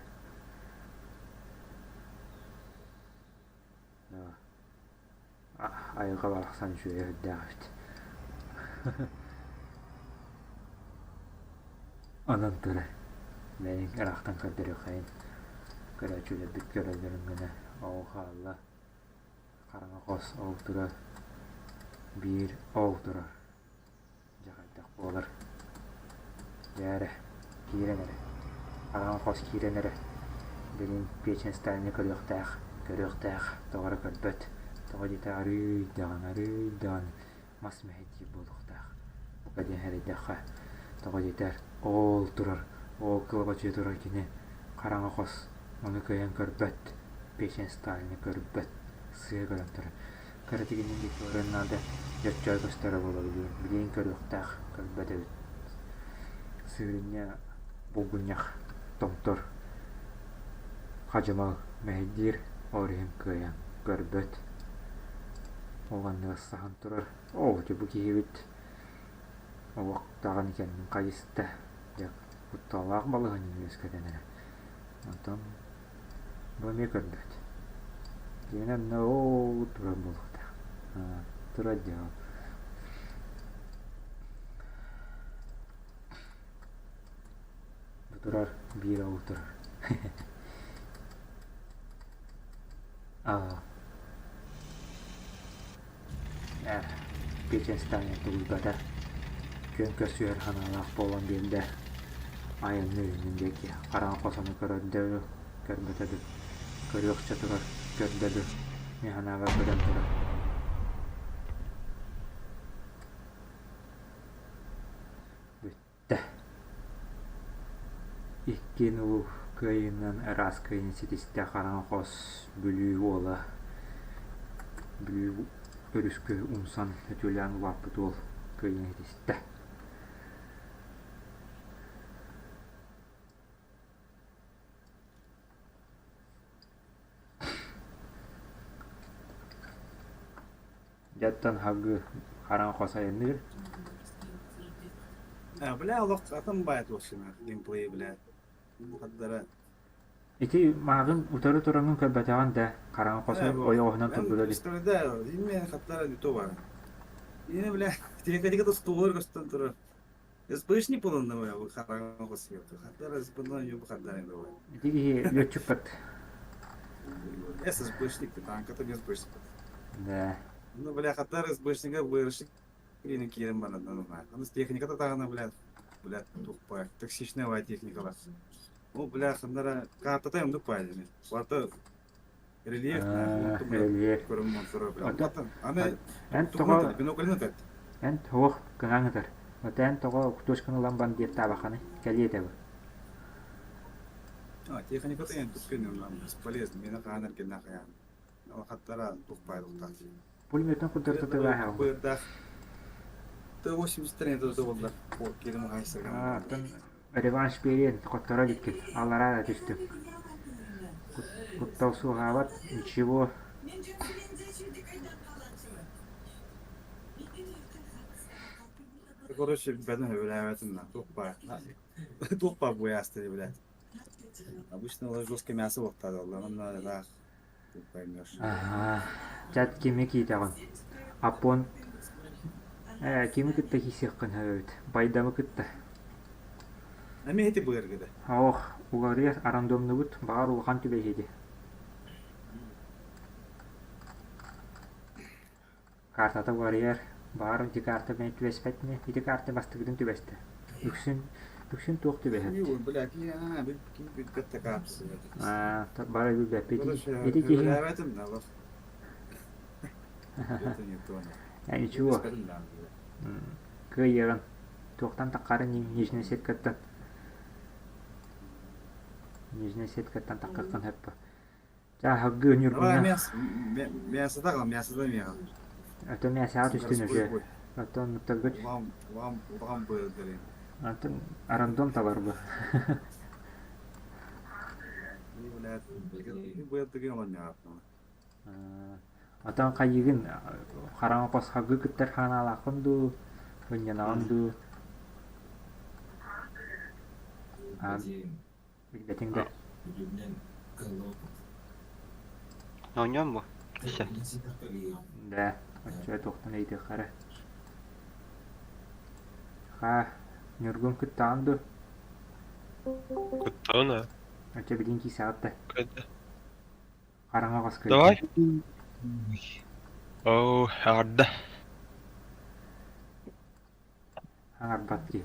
Айылҕа барахсан үчүгэйэ сүрдээх эбит. Онон турар. Бэйэҥ ыраахтан көрдөрүөххэйин. Көрөөччүлэрбит көрөллөрүн гына ол хаалла. Хараҥа хос ол турар. Биир ол турар. Дьэ хайдах буолар? Дьэ эрэ, киирэн эрэ, хараҥа хос киирэн эрэ, билигин Печень Сталины көрүөхтээх, көрүөхтээх, тоҕо эрэ көрбөт, тоҕо диэтэ арыый даҕаны, арыый даҕаны мас мэһэйдиир буолуохтаах. Бука диэн сэрэйдэххэ, тоҕо диэтэр, оол турар, оол кылабачыйа турар кини хараҥа хос, ону кыайан көрбөт, Печень Сталины көрбөт, сыа көрөн турар. Кыратык иннин диэки барыан наада, дьоччой көстөрө буолуо билигин, билигин көрүөхтээх, көрбөт эбит. Сыырынньа булгунньах томтор хадьымал мэһэйдиир, ол иһин кыайан көрбөт. Ол анныгар саһан турар. Оо, дьэ бу киһибит олох даҕаны кэннин хайыста. Кутталлаах балаһыанньаны үөскэтэн эрэр. Онтон бу эмиэ көрбөт. Дьиҥинэ онно оо турар буолуохтаах. Турар дии ол. Бу турар, биир ол турар. Аа. Ээ, Печенстаҥҥа тулуйбата, күөн көрсүһэр санаалаах буолан биэрдэ, айанныы иннин диэки хараҥа хосону көрөрдө көрбөтө дуу, көрүөхчэ турар көрдө дуу, мин санаабар көрөн турар Бүттэ. Иккиэн улуу кыайыынан ыраас кыайыыны ситистэ хараҥа хос Бүлүү уола Бүлүү өрүскэ умсан өтүөлээн улааппыт уол кыайыыны ситистэ. Дьэ оттон Хагы хараҥа хос айанныыр. А, бля, олох атын баайа туохсуна геймплей, бля. Хардара. Ити мааҕын утары тураҥҥын көрбөтөҕүн да, хараҥа хос Э, бу. ойоҕоһунан турбута дии. Да, именно хаттара не то бар. Ине, бля, телегатика то столар көстөн турар. СПшник болонна бу хараҥа хос Хаттара СП-ны юб хардара давай. Ити киһи летчикпыт. ССБшник, танката СБшник. Да. Ну, бля, хаттар СБшнига бырышык киирин киирин баран, ну, техниката тағына, бля, бля, тухпа, токсичная вай техникалар. Ну, бля, хандара картата юм дупа дени. Барта рельеф, рельеф. Көрүм монсора, бля. Аны Эн тоҕо бинокль эн тоҕо кыҥаҥытар. Ото эн тоҕо кутушканы ылан бан диэттаабаханы кэлиэ этэ бу. А, техниката эн түккүн бесполезно. Мені хаанар кенна хаян. Хаттара тухпай тухтаах. Пулеметын курдары тутулааһа. Быырдаах. Т-83 это болла. Келим хайсырган. Оттон реванш биэриэн хотторо иликкин. Аллараа да түстүм. Куттал суоһаабат, ничего. Короче, бәдін өләвәтін тухпа. Тухпа буясты, блядь. Обычно ол жесткое мясо оттады, нам надо, да. Поймешь. Аха. Чат кими киитэҕин? Аппон ээ кими кытта киисиэххин сөбүт? Байдамы кытта. Эми эти быыргыда. Ох, уларыйар рандомнубут, баҕар улахан түбэһиэ Картата уларыйар, баҕар ити карта мин түбэспэт ини, ити карта бастакытын түбэстэ. Үксүн, үксүн туох түбэһэр? Блядь, я бүппэт Аа, бары билбэппит. Ити киһи Э, ничего. Кыайыаҕын. Туохтан таххарын нижняя сеткаттан. Нижняя сеткаттан таххаххын хөппө. Чааһыргыы Давай Ньургуна. мясо, мясо так, мясо да мясо. Оттон мясаҕа түстүн уже. Оттон нуктаргыт. Улам, улам, улам быырдырын. Оттон рандом талар бу. Быырдыгын olan яатна. Оттон хайыгын хараҥа хос хагы кыттар ханаалааххын дуу, мунньанаҕын дуу? Билбэтиҥ да. Оонньоон бу. Өссө. Да, оччо туохтан ыйытыахха эрэ. Ха, Ньургун кыттаҕын дуо? Кыттаҕын аа. Оччо билигин киисэҕит да? Кыайда. Хараҥа хос Давай. кыайдым. Оо, эҕэрдэ. Хаҥарбат киһи.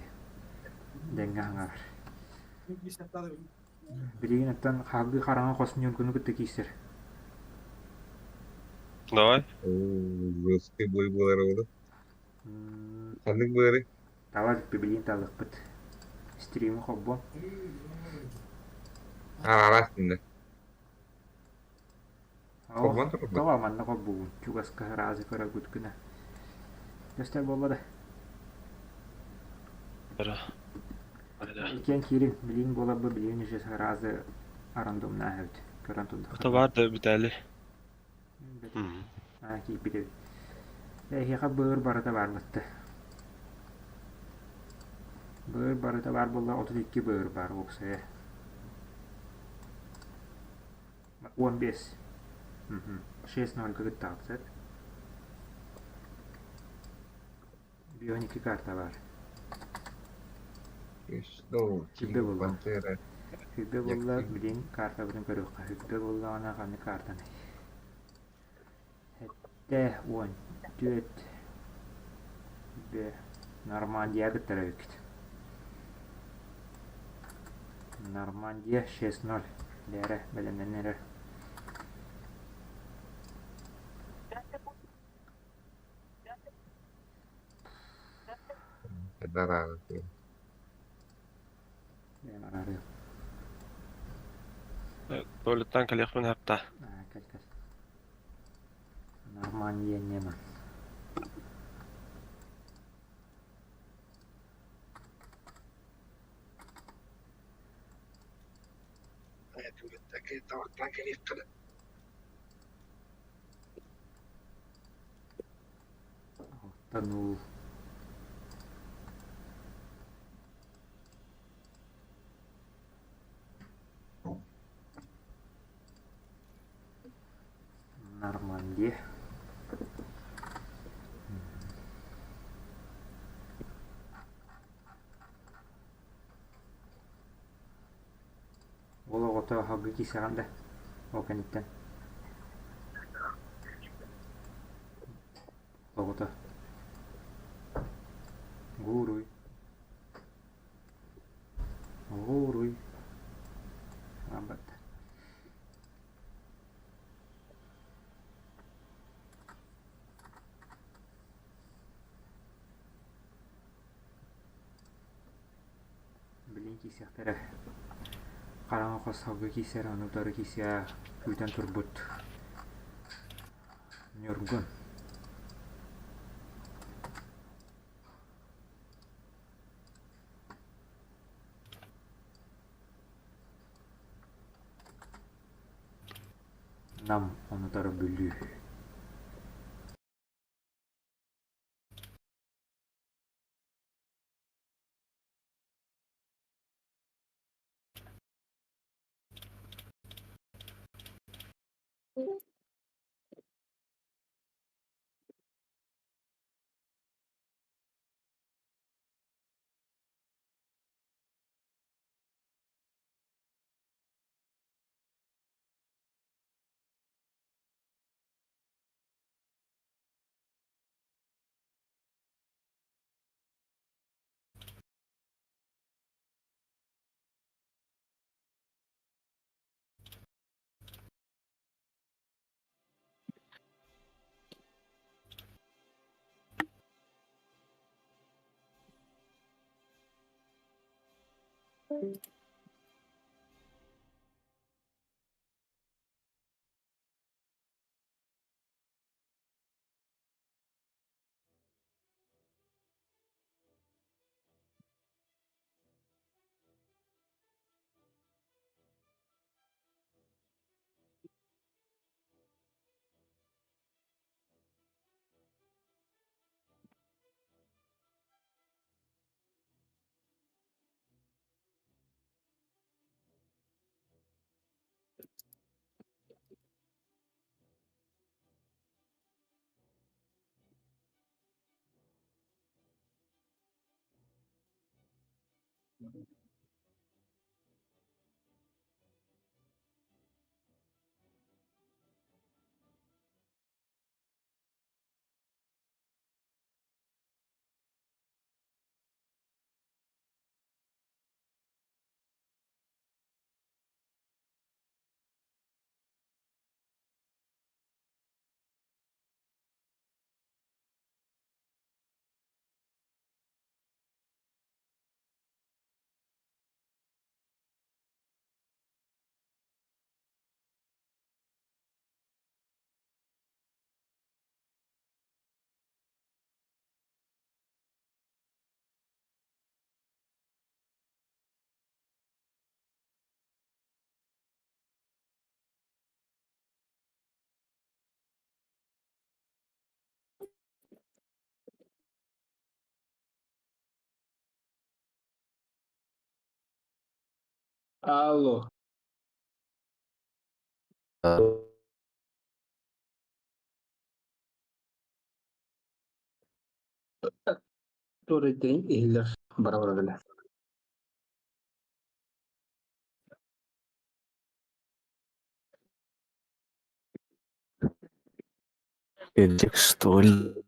Дэҥҥэ хаҥарар. Билигин оттон хаалгыы хараҥа хос Ньургуну кытта киирсэр. Давай. Жесткий бой буолар буолар. Ханнык быары? Талар билигин талыахпыт. Стримы холбуом. Араас иннэ. Оо, Холбоон турбут. тоҕо манна холбуубун? Чугаска ыраазы көрөргүт гына. Көстөр буолла да. Иккиэн киирин, билигин буоларбы билигин уже ыраазы рандомнаах эбит. Көрөн турдахха. Это бар да бүтээли. Аа, киирбит эбит. Эһиэхэ быыр барыта баар бытты. Быыр барыта баар буолла 32 быыр баар уопсайа. 15. 6-0 кыттаҕыт сөп. Бионики карта баар. Что, Сүрбэ Тигр, буолла. Пантера, Сүрбэ буолла, Яктин. билин картабытын көрүөххэ. Сүрбэ буоллаҕына ханнык картаны? 74 Б. Нормандия кыттар эбиккит. Нормандия 6-0. Бээрэ, бэлэмнэнэн эрэр. Дараҕа. Бэйэм араарыам. Туалеттан кэлиэхпин хапта. Аа, кэл кэл. Нормандия Неман. Алтан Нормандия. Ол оҕото аһылгы киирсэҕин да, ол кэнниттэн оҕото Гууруй Гууруй Хаамбат Билигин киирсиэхтэрэ. Хараҥа хос салгыы киирсэр, ону утары киирсиэ күүтэн турбут Ньургун. Нам ону утары Бүлүү. Алло. Туорайдайын иһиллэр бара-бара гына. Педик, что ли?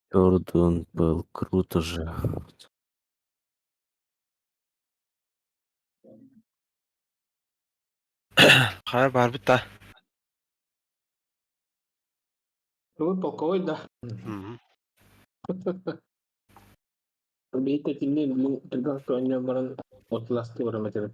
Гордон был, круто же. Хайа барбыт да. Вы полковой, да? Биитэ кини бу түргэн көөнньө баран отуластыы баран этибит.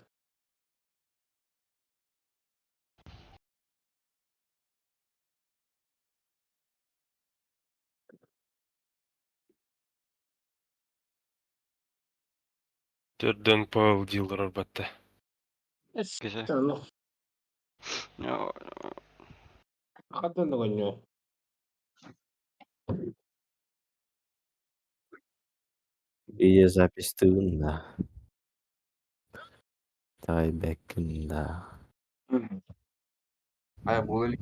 Төрдөн Павел дииллэр барбатта. Кese. Ону хатан оҕонньор. Видеозапись тыын да. Тайбэккин да. Хайа буола илик.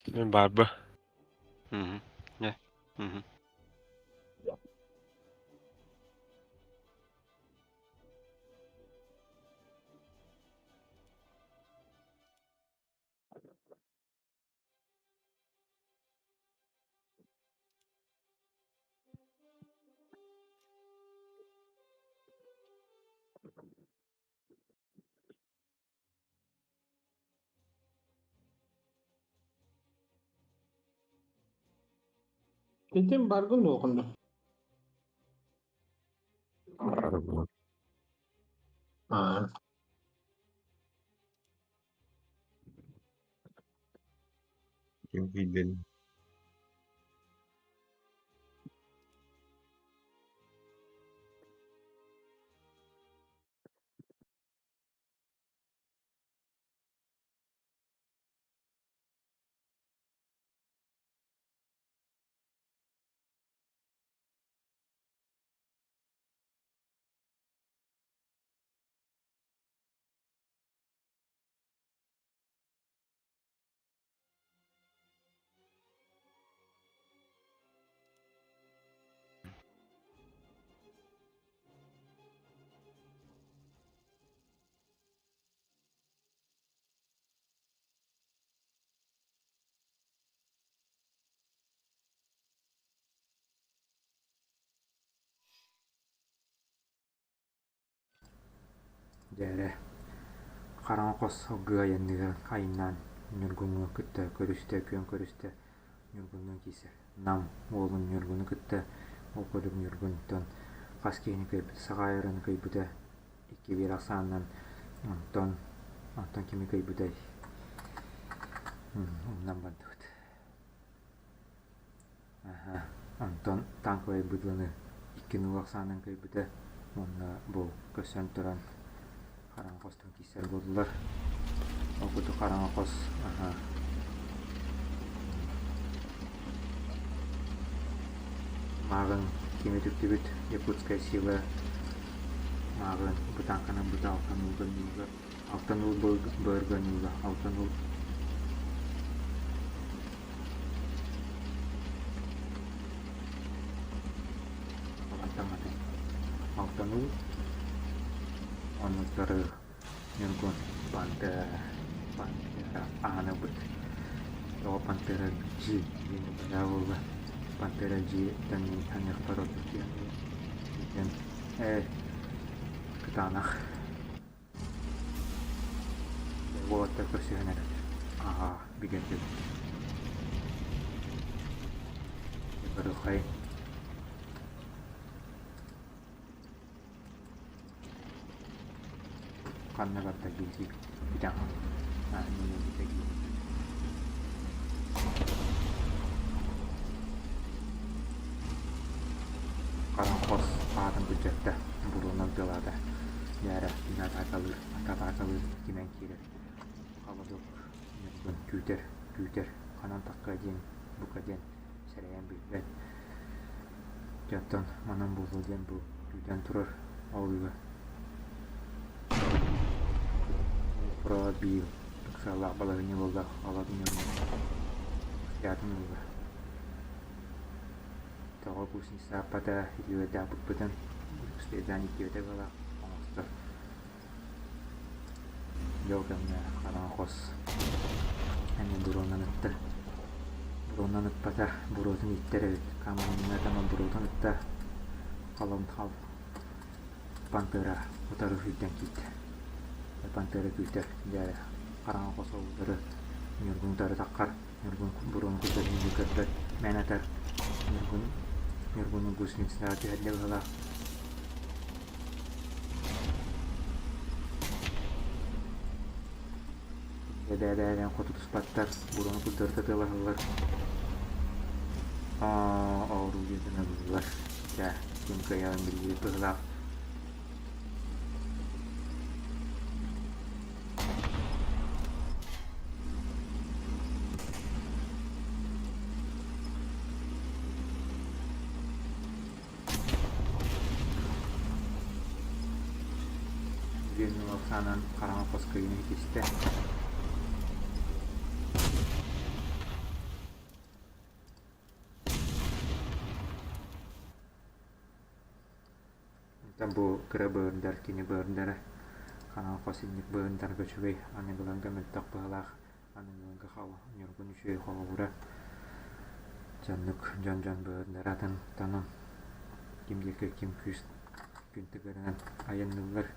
Мен барба. Мгм. Не. Мгм. Итин баргын дуоҕунна. Барбын. Аа. Ким киирдин? Дьэ эрэ, хараҥа хос салгыы айанныыр айаннаан Ньургуну кытта көрүстэ, күөн көрүстэ, Ньургуннуун киирсэр. Нам уолун Ньургуну кытта ол курдук Ньургунтан хас киһини кыайбыта, саха айарын кыайбыта икки биир ахсаанынан онтон онтон кими кыайбытай умнан бардыбыт. Аһа, онтон танковай быдланы икки нуул ахсаанынан кыайбыта уонна бу көрсөн туран хараҥа хостон киирсэр буоллулар. Ол курдук хараҥа хос аһа мааҕын кими үтүктүбүт Якутская сила мааҕын бытааҥканан быта алтан уулга алтан уул быарганныыга алтан уул Алтан уул оннуктары Ньургун Пантера Пантера аһан ылбыт. Тоҕо Пантера G диэн бэлээ буолла. Пантера G-тэн мин ханыахпар ордук диэн диэн ээ кытаанах Уолаттар көрсүһэн эрэллэр. Аа, бигэргэбит. Барыхай. Ханна барда дии бүтэн хаалла. Аа, мин бүтэ Саатын былдьатта, буруонан тыалаата. Дьээрэ, кини атаакалыыр, атаакалыыр кимэн киирэр. Холодок ньургун күүтэр, күүтэр, ханан тахха диэн, бука диэн сэрэйэн билбэт. Дьэ оттон манан буолуо диэн бу күүтэн турар олуга. Пробил ыксаллаах балаһыанньа буолла холод ньургун атын ылла. Тоҕо кузнецааппата үтүөдээх быкпытын следан иккиэтэ ыла оҥостор. Дьол кэмҥэ хараҥа хос эмиэ буруонан ытта. Буруонан ыппата, буруотун иттэр эбит. Каманна таман буруотун ытта. Холон хал пантера утары сүүрдэн киирдэ. Пантера күүтэр, дьэ хараҥа хос утары Ньургун утары таххар Ньургун буруон курдат көрбөт, мээнэ атар Ньургун Ньургуну гусеницаҕа түһэрдэ быһыылаах. Эбээ-эбээлээн хоту туспаттар, буруону курдары тыалаһаллар. Аа, орудиетын ыллылар. Дьэ, ким кыайарын биллибит быһыылаах. Диэн Оксанан хараҥа хоско иһитистэ. Онтон бу кыра быырдар кини быырдара хаҥан хос инник быырдарга үчүгэй аныгыларга мөлтөх быһыылаах аныгыларга ньургун үчүгэй холобура дьоннук дьон-дьон быырдара атын тонон ким диэки ким күүс күн тыгырынан айанныыллар.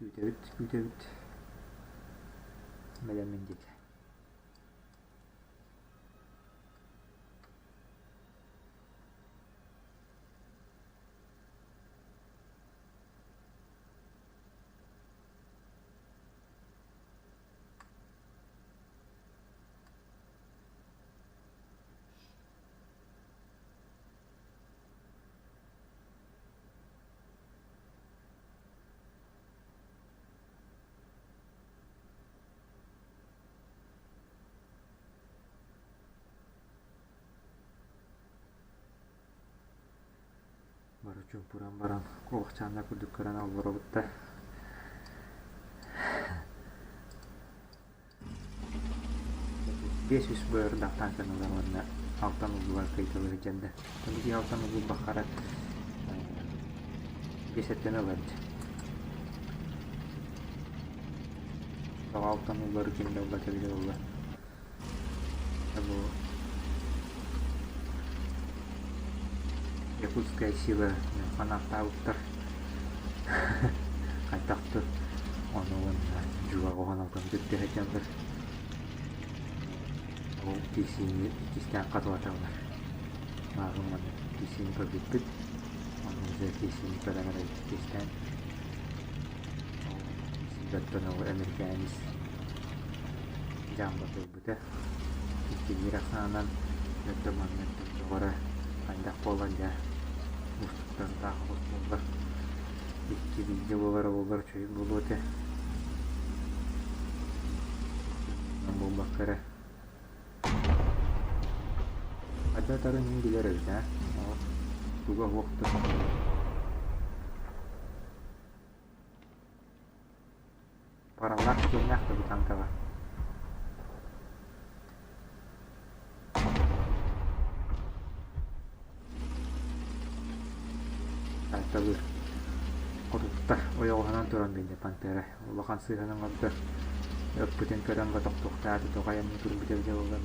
Күүтэбит, күүтэбит. Бэлэммин диэтэ. Бары чуумпуран баран куобахчааннар курдук көрөн олоробут да 500 быырдахтаан ылар уонна алтан уллугар кыйталыы сылдьан да бу алтан уллук бахара биэс өттүн ылар тоҕо алтан уллары ким да ылбата эбитэ буолла бу Якутская сила фанаттаабыттар хайдахтыр ону уонна дьуоҕа алтан кытта сылдьаллар ол киирсиини иккистээн хатылаталлар мааҕын манна киирсиини көрбүппүт ону уже киирсиини көрөн эрэ иккистээн ол киирсиигэттэн ол эмирикээнис дьаамба кыайбыта иккилиир ахсаанан өттө манна өттө доҕоро хайдах буолан дьэ уустуктардаах оҕус буоллар икки бииргэ буолара буоллар үчүгэй буолуо этэ буолбакка эрэ хайдах ытарын мин билэр эбит ээ туга суох да Параллаах киэннээх да бутанкаҕа. Айталыыр. Хотуттар ойоҕоһунан туран биэрдэ Пантера. Улахан сыыһаны оҥордо. Ыппытын көрөн ботохтуохтааты тоҕо айанныы турбут эбитэ буоллар.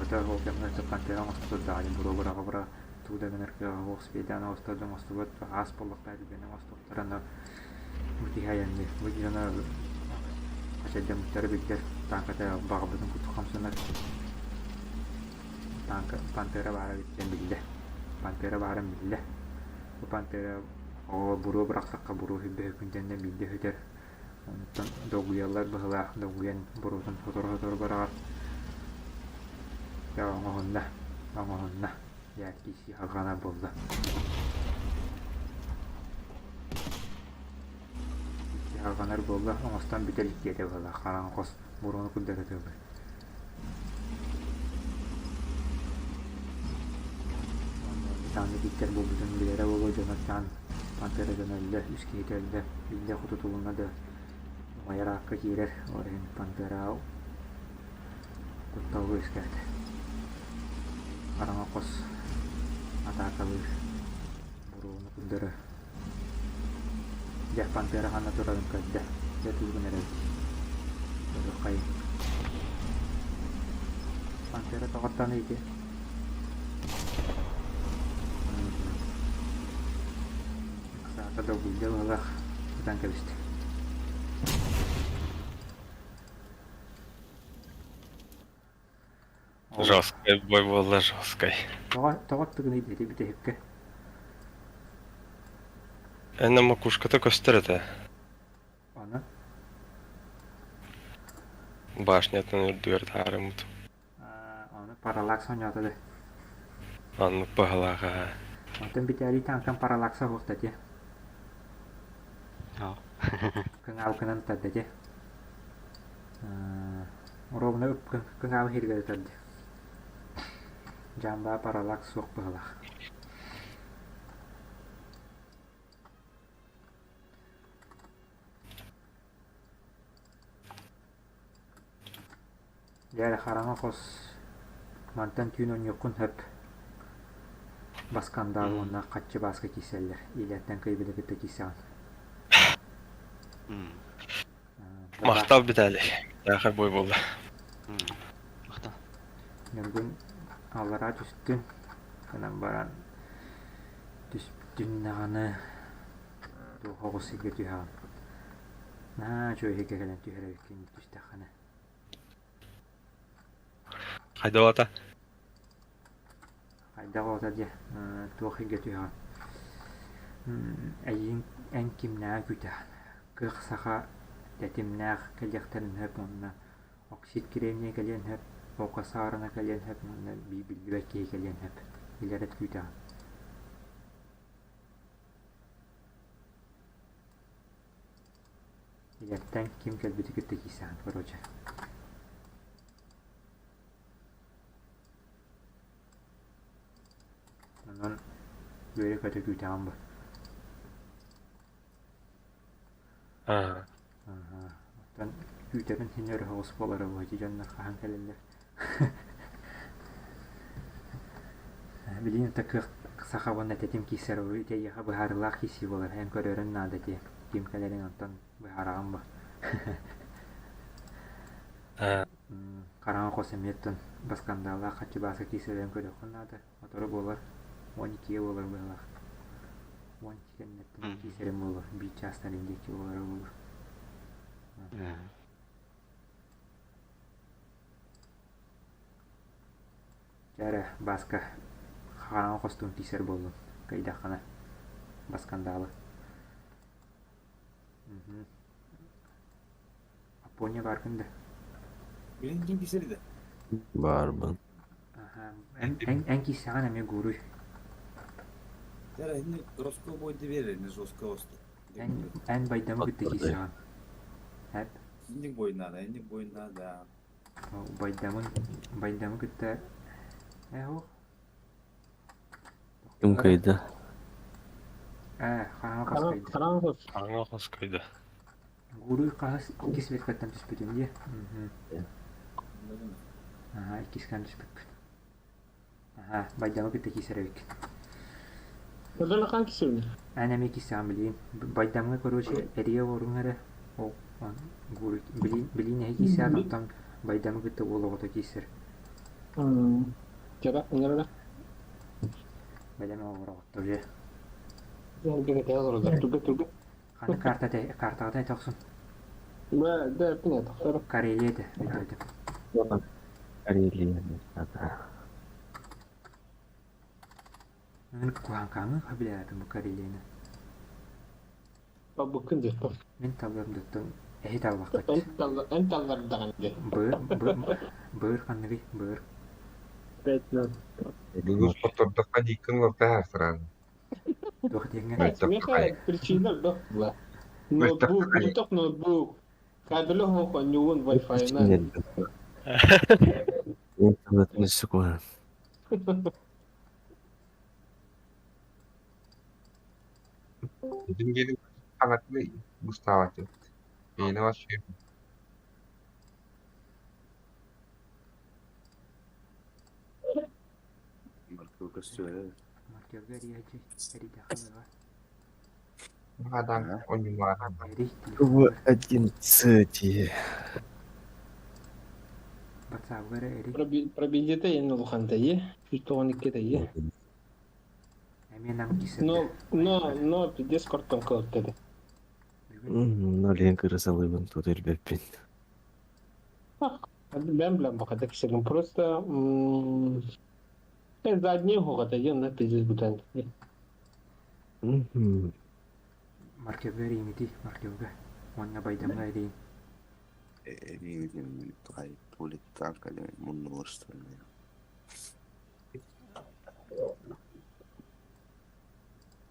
Өтөр ол кэмҥэ Пантера оҥосто турдаҕа диэн буруо быраҕа тугу да гынар кыаҕа суох специально оҥостор да оҥостубат аас буоллахтаах түгэни оҥостуохтара но. Бу киһи айанныыр. Бу дьоно хачайдаммыттара биллэр. Тааҥката баҕарбытын курдук хамсанар. Тааҥка пантера баара эбит диэн биллэ. Пантера баарын биллэ. Бу пантера оҕо буруо бырахтахха буруо сүүрбэһэ күнтэн биирдэ сүтэр. Онтон долгуйаллар быһыылаах, долгуйан буруотун сотору-сотору быраҕар. Дьэ оҥоһунна, оҥоһунна, дьэ киирсии халҕана буолла. Киирсии буолла, оҥостон бүтэ илик диэтэ быһыылаах, хараҥа хос буруону курдатытыыллар. Итааннык ииттэр буолбутун билэрэ буолуо дьоно ытаан Пантера дьоно өллө, үс киһитэ өллө, биирдэ хотутулунна да умайар аакка киирэр, ол иһин Пантера кутталга үөскээтэ. Хараҥа хос атаакалыыр буруону курдары Дьэ, Пантера ханна турарын көрдө, дьэ тугун эрэбит Көрүөххэйиҥ Пантера тоҕоттон ити Ыксаата долгуйда быһыылаах ытан кэбистэ Ол Жесткай бой буолла жесткай. тоҕо тоҕо аттыгыный ити бүтэһиккэ Эн макушката көстөр этэ. Аны Башнятын үрдүгэр таарыммыт. Аны параллакс оонньоото да. Оннук баһылаах аа. Онтон Виталий тааҥтан параллакса суох да этиэ. Кыҥаабыкынан тарда этиэ. Ровно кыҥаабы иһиргэ тарда. Дьаамбаа параллакс суох быһыылаах. Дьэ эрэ хараҥа хос мантан түүн оонньуоххун сөп Баскандаал уонна хаччы бааска киирсэллэр, илиэттэн кыайбыты кытта киирсэҕин. Махтал Виталий. Таахар бой буолла. Махтал. Ньургун аллараа түстүн, гынан баран түстүн даҕаны туох оҕус сиргэ түһэҕин. Наһаа үчүгэй сиргэ кэлэн түһэр эбиккин түстэххинэ. Хайдах ата? Хайдах оҕото диэ, туох сиргэ түһэҕин? Эйигин эн кимнээҕи күүтэҕин? Кыах саха тэтимнээх кэлиэхтэрин сөп уонна оксид кремния кэлиэн сөп, око саарына кэлиэн сөп уонна биллибэт киһи кэлиэн сөп. Билэрэ күүтэҕин. Илэртэн ким кэлбити кытта киирсэҕин, короче. Онон үөрэ-көтө күүтэҕин бу. Аа. Оттон күүтэрин син өр оҕус буолара буолуо ити дьоннор хаһан кэлэллэр. Билигин да кыах саха уонна тэтим киирсэр ити эйиэхэ быһаарыылаах киирсии буолар. Эн көрөрүн наада ити. Ким кэлэрин онтон быһаараҕын бу. Хараҥа хос эмиэттэн баскандаалаах хаччыбааска киирсэрин көрүөххүн наада. Мотору буолар, 12 буолар быһыылаах. 12 кэнниттэн киирсэрим буолуо, биир чаастарын диэки буолара буолуо. Дьэ эрэ, Бааска, хараҥа хостуун киирсэр буоллун, кыайдаххына, баскандаалы. Аппония бааргын да? Билин ким киирсэр да? Баарбын. Эн, эн, эн киирсэҕин эмиэ гууруй. Дьэ, ини Роско бойду биэрэр, ини жестко осто. Эн, эн байдамы кытта киирсэҕин. Эп. Инник бойнаада, инник бойнаада. Байдамын, байдамы кытта... Э, ох. Ким кыайда? Ээ, хараҥа хос кыайда. Хараҥа хос. Хараҥа хос кыайда. Гуруй хаһыс иккис веткаттан түспүтүм дии. Аха, иккискэн түспүппүт. Аха, байдамы кытта киирсэр эбиккин. Өлөн кисибин. Эн эмиэ киирсэҕин билигин. Байдамҥа короче эрийэ олоруҥ эрэ. Ол Гуруй билиин билиин эһи киирсээт онтон байдамы кытта уол оҕото киирсэр. Кэбэ, ыҥырара. Бэлэм оҕороҕотто уже. Туга туга. Ханна карта картаҕыта этэ охсун. Бэ, да, нет, тохтор. Карелия этэ, өйдөөтүм. Карелия. Да. Мин куһаҥкаҥы билээппин бу Карелияны. Бабыккын диэхпин. Мин талыам дыттын эһи талбаккыт. Эн таллардаҕын дии. Быыр, быыр, быыр ханныгый, быыр. Бэтмен. Бүгүн хоттордоххо дииккин олорто сразу. Туох диэҥҥэ? Меха причина была. Ноутбук, мөлтөх ноутбук. Кабелі хоқ онньуун Wi-Fi-на. Интернет секунд. Bizim gelin kanatlı Gustavo. Beyni var şey. Маркерга эрийээччи, эрийдэххэ Адам онньулаах. Эрий, В 11. Батсаабыгар эрий. Пробилдете ең улухантайы, 192-тайы. Эмиэ нам кисэрдэ. Но, но, но, пиздец корттон кылыттады. Бүгүн Ну, лен кырасалыбын тут элбеппин. Бәм білән бақата кісігін. Просто задний хоғата ең на пиздец бүтән. Маркерга эрийиҥитий, маркерга. Уонна байдамҥа эрийин.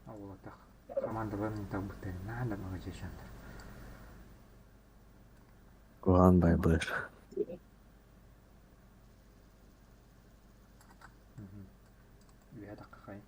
Оҕолотох. Командаларын талбыттарын наһаа да маҕадьыашаннар. Куһаҕан бай быар. Үөһэ таххахайын.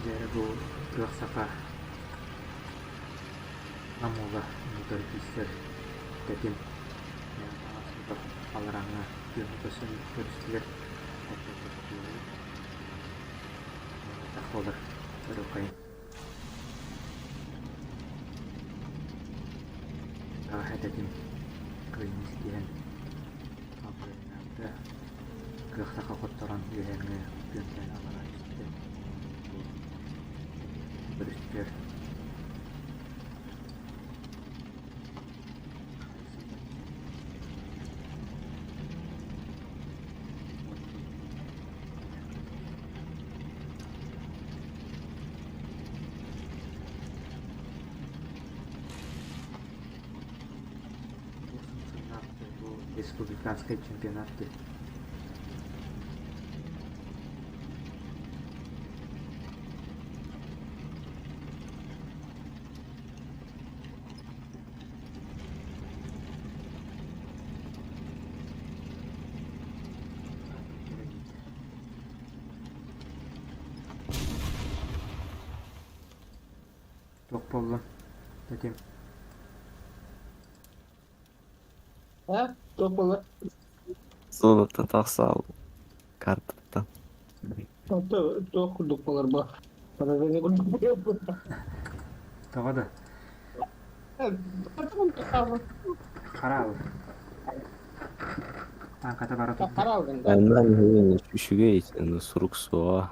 Дьэ бу кыах саха Намула мутар киистэр тэтим аларааҥҥа күөҥҥэ көрсөн көрүстүлэр буолар өрөкөйүн Бэҕэһээ тэтим кыайыыны ситиһэн алгыһынаабыта кыах саха хотторон үөһээҥҥи күөнтээн аллараа түстэ көрүстүлэр Бу республиканскай чемпионат Туох буоллун? Тэтим. А? Туох буолла? Золото тахсал картаттан. Туох курдук буолар бу? Поражение курдук буолар. Тоҕо да? Хараал. Тааҥката бара турда. Хараалгын да. Анна үчүгэй сурук суоҕа.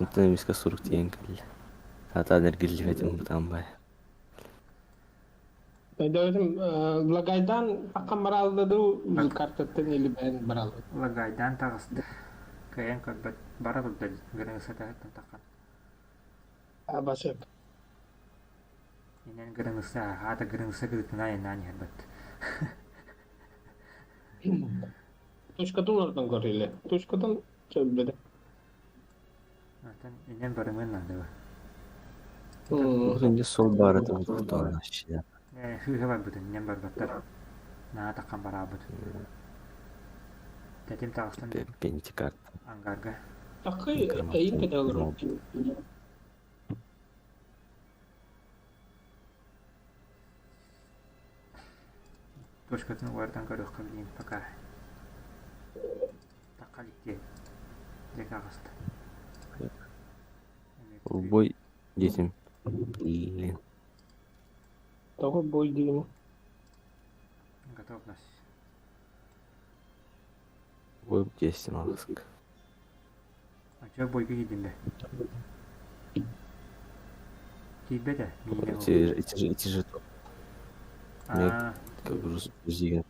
Онтон эмискэ сурук тиийэн кэллэ. Сатаан эргиллибэтим бытаан бай. Өйдөөтүм, Лагайдаан таххан бараалда дуу, картаттан илибээн бараалда. Лагайдаан таҕыста. Кыайан көрбөт, бара турда гырыҥсатаһыттан таххан. Абасып. Инэн гырыҥса, аата гырыҥса кытытына айаннаан иһэрбэт. Точкатын ордон көрүлэ. Точкатын сөбүлэдэ. Оттон инэн барымыан наада Бу сол баара тохтоон Ээ, сыыһа барбытын, инэн барбаттар. Наһаа таххан бараабыт. Тэтим таҕыстан Пентикарт. ангарга. Такый эйин кете олорор. Точкатын уордан көрүөххэ билигин пока. Тахха илик диэки аҕыста. Бой детям. Блин. Того бой диим. Готовность. Бой 10 алғыск. А чё бойга киирдин бе? Киирбэтэ миинэ Эти, эти же, эти же Аа, как грузин.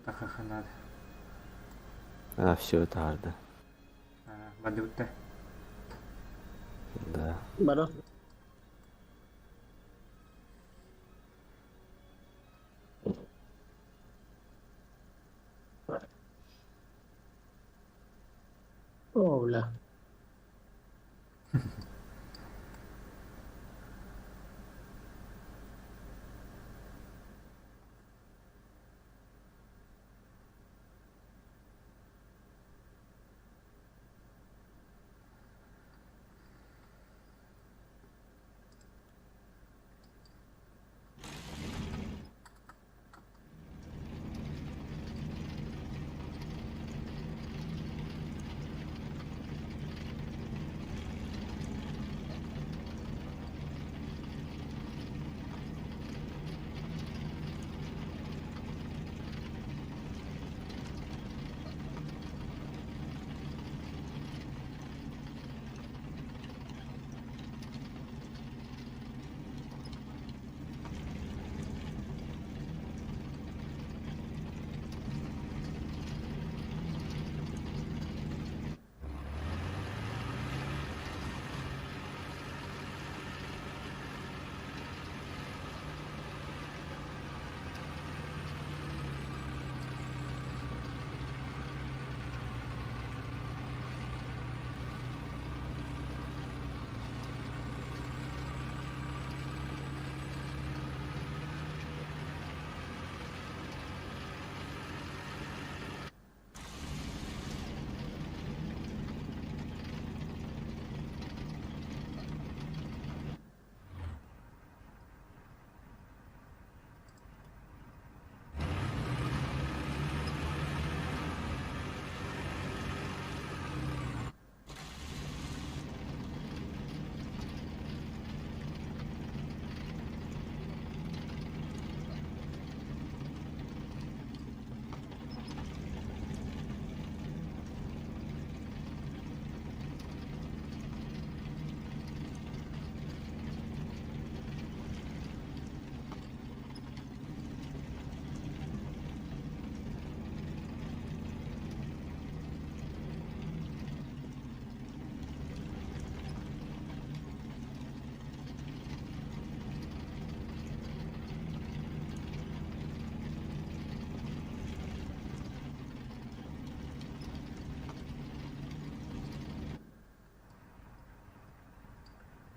тахха надо. А, все, это арда. Аа, бардыбытта. Да. Бара. О, бля.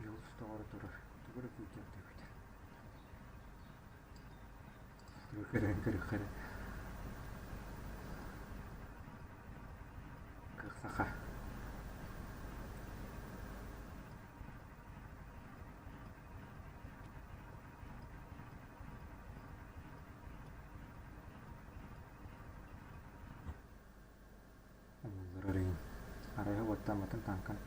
Дьулус тоҕоро турар. Тугу эрэ күүтэр диэбитэ. Тугу көрөн көрүөххэ эрэ. Кых саха. Умулларар иһин. Арайа уоттаммытын таҥкан.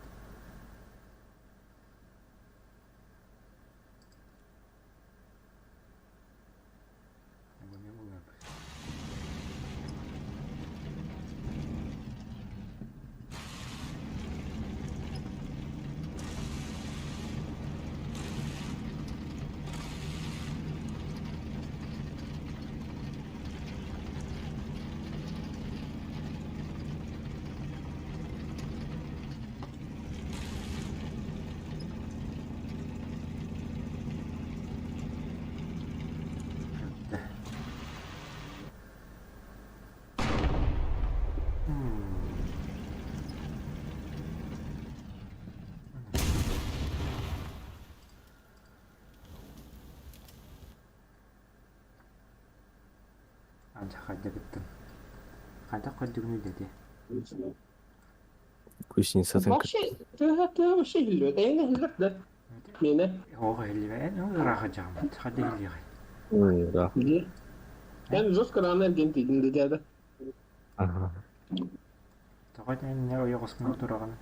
Хайдыгыттан. Хайдах көрдүгүнүй дэтэ? Кузницатын Вообще, тыа тыа вообще иһиллибэт. Эйиҥ иһиллэр да? Миэнэ. Оҕо иһиллибэт, ыраах дьааммыт. Хайда иһиллиэҕэй? Да. Эн жестко рано эргин тиийдин дедэ. Ага. Тоҕо иннэ ойоҕоскун тураҕын?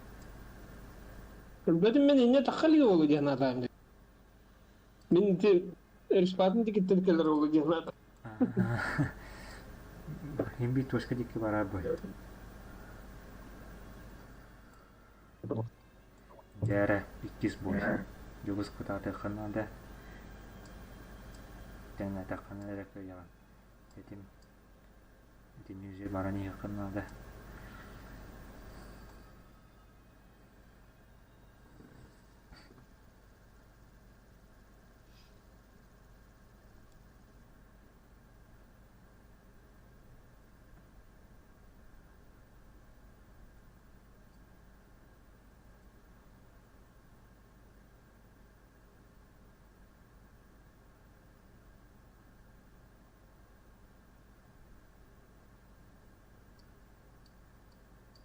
Көрбөтүм мин иннэ тахха илигэ буолу диэн аатаан. Мин ити респатын тикиттен келер олу диэн аата. Хим bir точка дикки барар бой. Дьээрэ, иккис бой. Дьулус кытаатыахха наада. Тэҥнээтэххинэ эрэ кыайаҕын. Этим итини уже баран иһиэххин наада.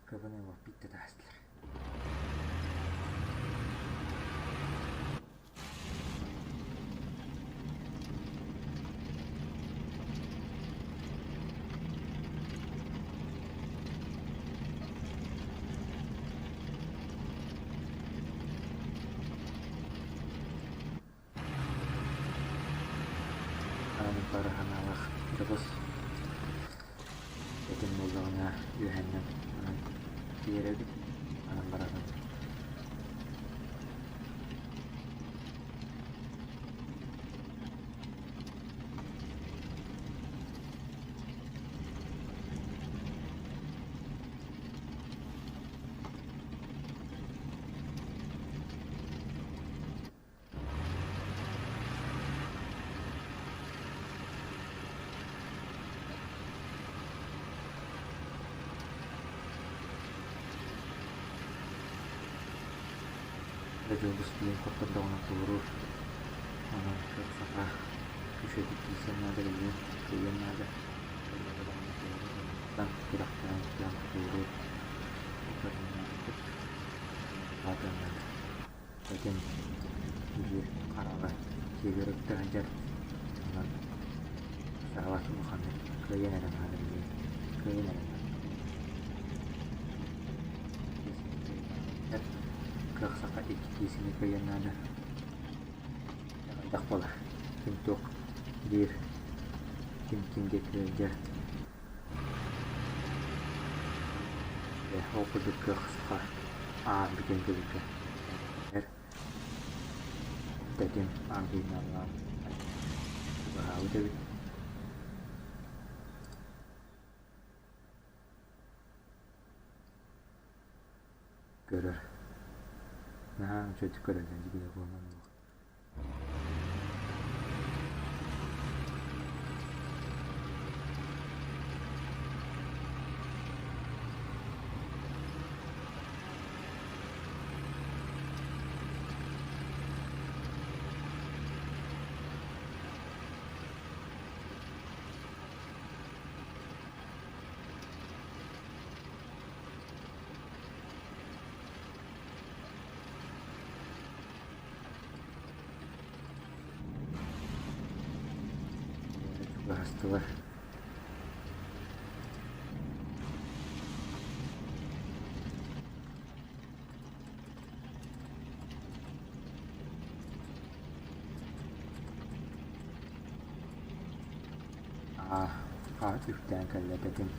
Кыбын ылып биттэ таастылар. Аныппары ханаалах дьоҕус этим буоллаҕына үөһэннэн анан тиэрэбит, анан барабын. Дьулус диэн хоттордоҕуна туоруур, онон кыах саха үчүгэйдик киирсэн наада билигин кыайыан наада, кыайбата даҕаны туоруур, күрэхтэһэн кыайан туоруур аатын наада. Этин биир хараҕа сиэгэр өттө сылдьар, онон саҕалас улаханнык кыайан эрэ наада билигин, кыайан эрэ наада. Кыах саха икки киисини кыайан наада. Хайдах буолар? Ким туох диир, ким ким диэки ыалдьар. Ол курдук кыах саха аан бүтэн кэлбитэ. Тэтим аргыйналлаан чугаһаабыт эбит. Көрөр. Наһаа үчүгэйдик көрөллөр дии буолан Чугаһастылар. Аа, үктээн кэллэ тэтим.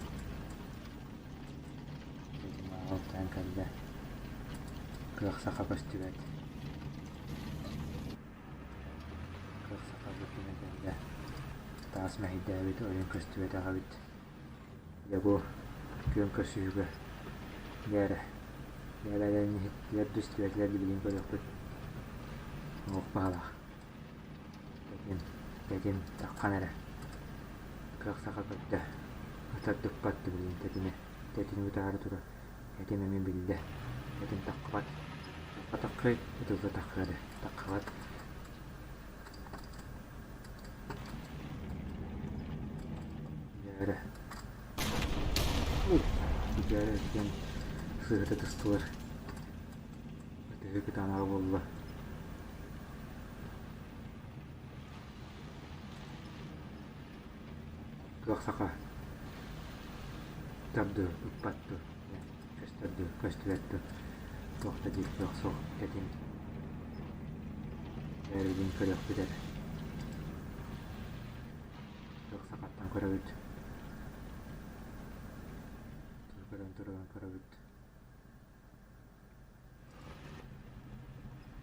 Тэтим аа үктээн кэллэ. Кыах саха көстүбэт. Кыах саха бу кэллэ. Таас мэһэйдээбит ойон көстүбэтэх эбит. Дьэ бу күөн көрсүһүүгэ дьэ эрэ бэйэлэрин иһиттилэр да истибэтилэр да билигин көрүөхпүт. Уҥуох баһылаах. Тэтим, тэтим таххан эрэ. Кыах саха көрдө. Ытырдыппат да билигин тэтими. Тэтими утаары турар. Тэтим эмиэ биллэ. Тэтим таххыбат. Таххый, ытылла таххыа да. Таххыбат. Дьэ эрэ. иккиэн сыһыта тыстылар. Ытыһыы кытаанаҕа буолла. Туох саха тардыы ыппат дуо, көстөр дуо, көстүбэт дуо, туох да диир кыах суох этим. Эргин көрүөхпүт эрэ. Туох сахаттан көрөбүт. Көрөн туран көрөбүт.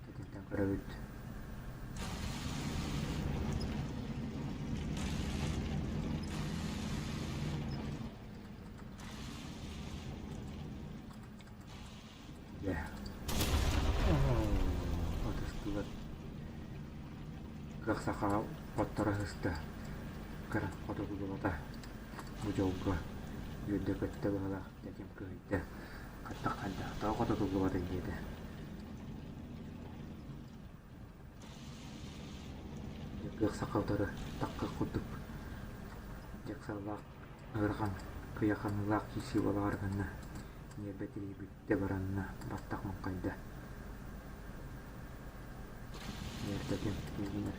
Итинтэн көрөбүт. Дьэ. Отустубат. Кыах сахаҕа отторо сыста. Кыра хотугулубата. Бу дьолго үөрдэ-көттө быһыылаах тэтим кыһыйда. Хаттах хайдах тоҕо хототуллубатын диэтэ. Кыах саха утары такка курдук дьаксаллаах ыарахан кыйаханыылаах киирсии буолаҕар гынна ньиэрбэ тирийбиттэ баранна баттах маҥхайда Ньиэрбэтин тиийинэр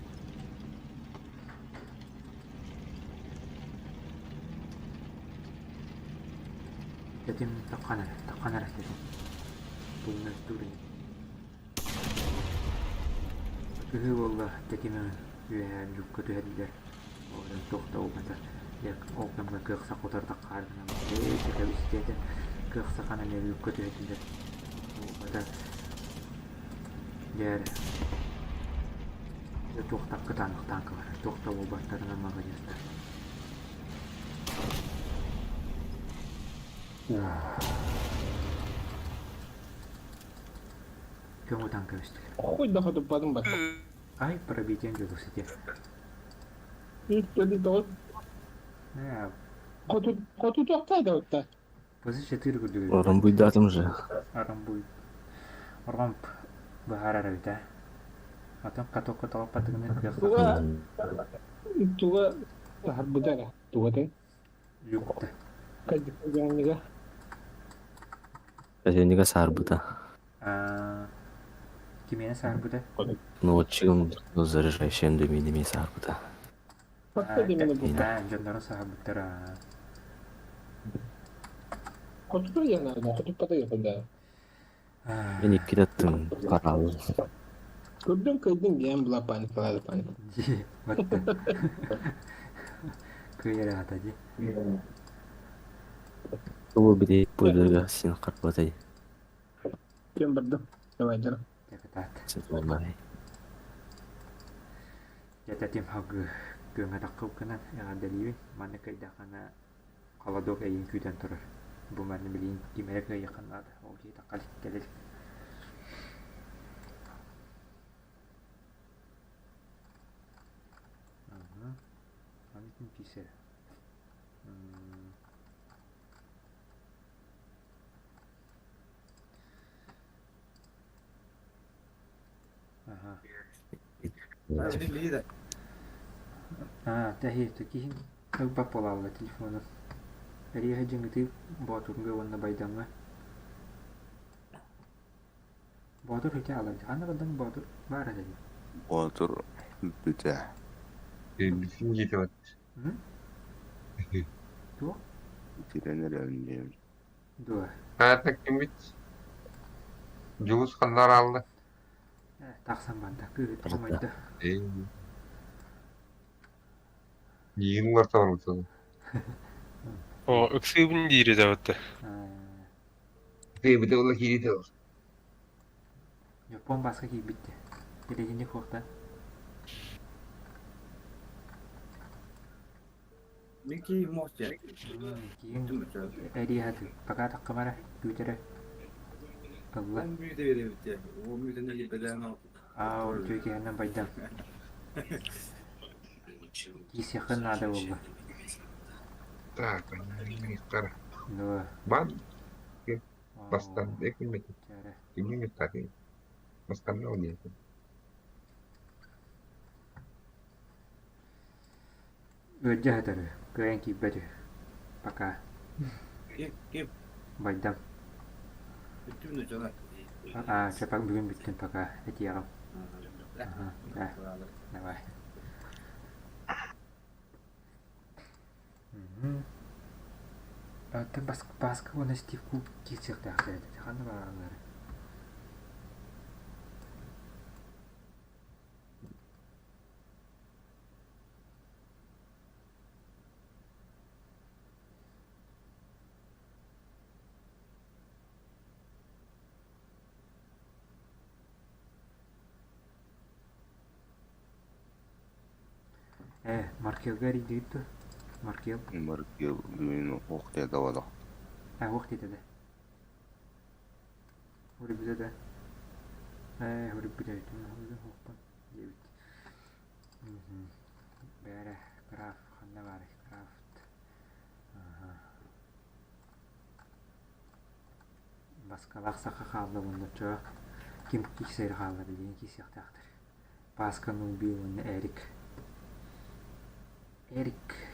Тэтим таххан эрэ, таххан эрэ тэтим. Тумнастуур ини. Кыһыы буолла тэтимэ үөһээ дьукка түһэрдилэр. Оҕонон туох да буолбата. Дьэ ол кэмҥэ кыах сах утарыта хаар гынан ээ кэбис диэтэ. Кыах саханы эмиэ люкка түһэрдилэр. Буолбата. Дьэ эрэ. Дьэ туох да кытаанах тааҥкалар, туох да буолбаттарынан маладьыастар. Көҥү танка кэбистилэр. Хуй да хотуппатым бата. Ай, пробитием дьулусите. Хоту хоту туохтай да утта. Позиция курдук. Оромбуйдаатым же. Оромбуй. Оромп быһаарар эбит ээ. Атын катокка тоҕоппатыгына кыах Туга туга таһарбыта эрэ. Туга ты? Люкта. Кадьыга. Казеннига саарбыта. Кимиэнэ саарбыта? Ну вот чигым ну заряжающим дыминами саарбыта. Хатта димини бу. Дьоннорун саһарбыттара. Хоту яна, хоту пата япада. Мен икки таттым караал. Көрдүм кыйдым диэн була паникалады паника. Дии, батта. Кыйар аата дии. Бу били пылыга син карбатай. Кем бардым. Давай, дара. Дьэ Сатамай. Дьэ тим хагы күөҥэ таххып гынан эҕэрдэлиибин. Манна кыайдаххына холодок эйин күүтэн турар. Бу манна билигин ким эрэ кыайыаххын наада. Ол киһи тахха кэлэр. Аны ким киирсэр? Аха. Аа, тэһиэттэ киһин ылбат буолаалла телефону. Эриэхэ дьиҥитии Боотурга уонна Байдамҥа. Боотур ити аалар ханна бардан Боотур баар этэ дии. Боотур бүтэ. Бүтүн диэтэ Туох? Итирэн эрэбин диэбит. Дуо? Хаата киммит? Дьулус ханна араалла? Тахсан барда, кыыһыт хомойдо. Миигин уларта барбыта. О, ыксыыбын диир этэ батта. Тыыбыта ула кииритэ ол. Япон баска киирбитте. Билигинник хуохта. Мин киһи муох дьэ. Киин эриэхэ пока таххымара күүтэрэ ылла. Он мүтэ биэрэбит дьэ. Ол мүтэни килбэлээн ол. Аа, ол үтүө киһинэн байдам. Киисиэххин наада буолла. Так, Ну, Бан бастан экиммит. Киммит тати. Бастан ол диэтим. Ыалдьа сытар, кыайан киирбэт үһү. Пока. Ким ким? Байдам. Бүттүм да дьоно. Аа, чэ, бүгүн бүттүн пока этиэҕим. Аха, да, давай. Оттон Бааска уонна Стив Куб киирсиэхтээхтэр этэ. Ханна баараллар? Ээ, Маркелга эрийдигит дуо? Маркел? Маркел бүгүн уох диэтэ буолуо. Ээ, уох диэтэ да. Уруйбута да. Ээ, уруйбута эбит. Диэбит. Бээрэ, крафт ханна баарый? Крафт. Баскалаах саха хаалла уонна оччоҕо ким киирсэрэ хаалла билигин киирсиэхтээхтэр. Пааска Нуби уонна Эрик. Эрик.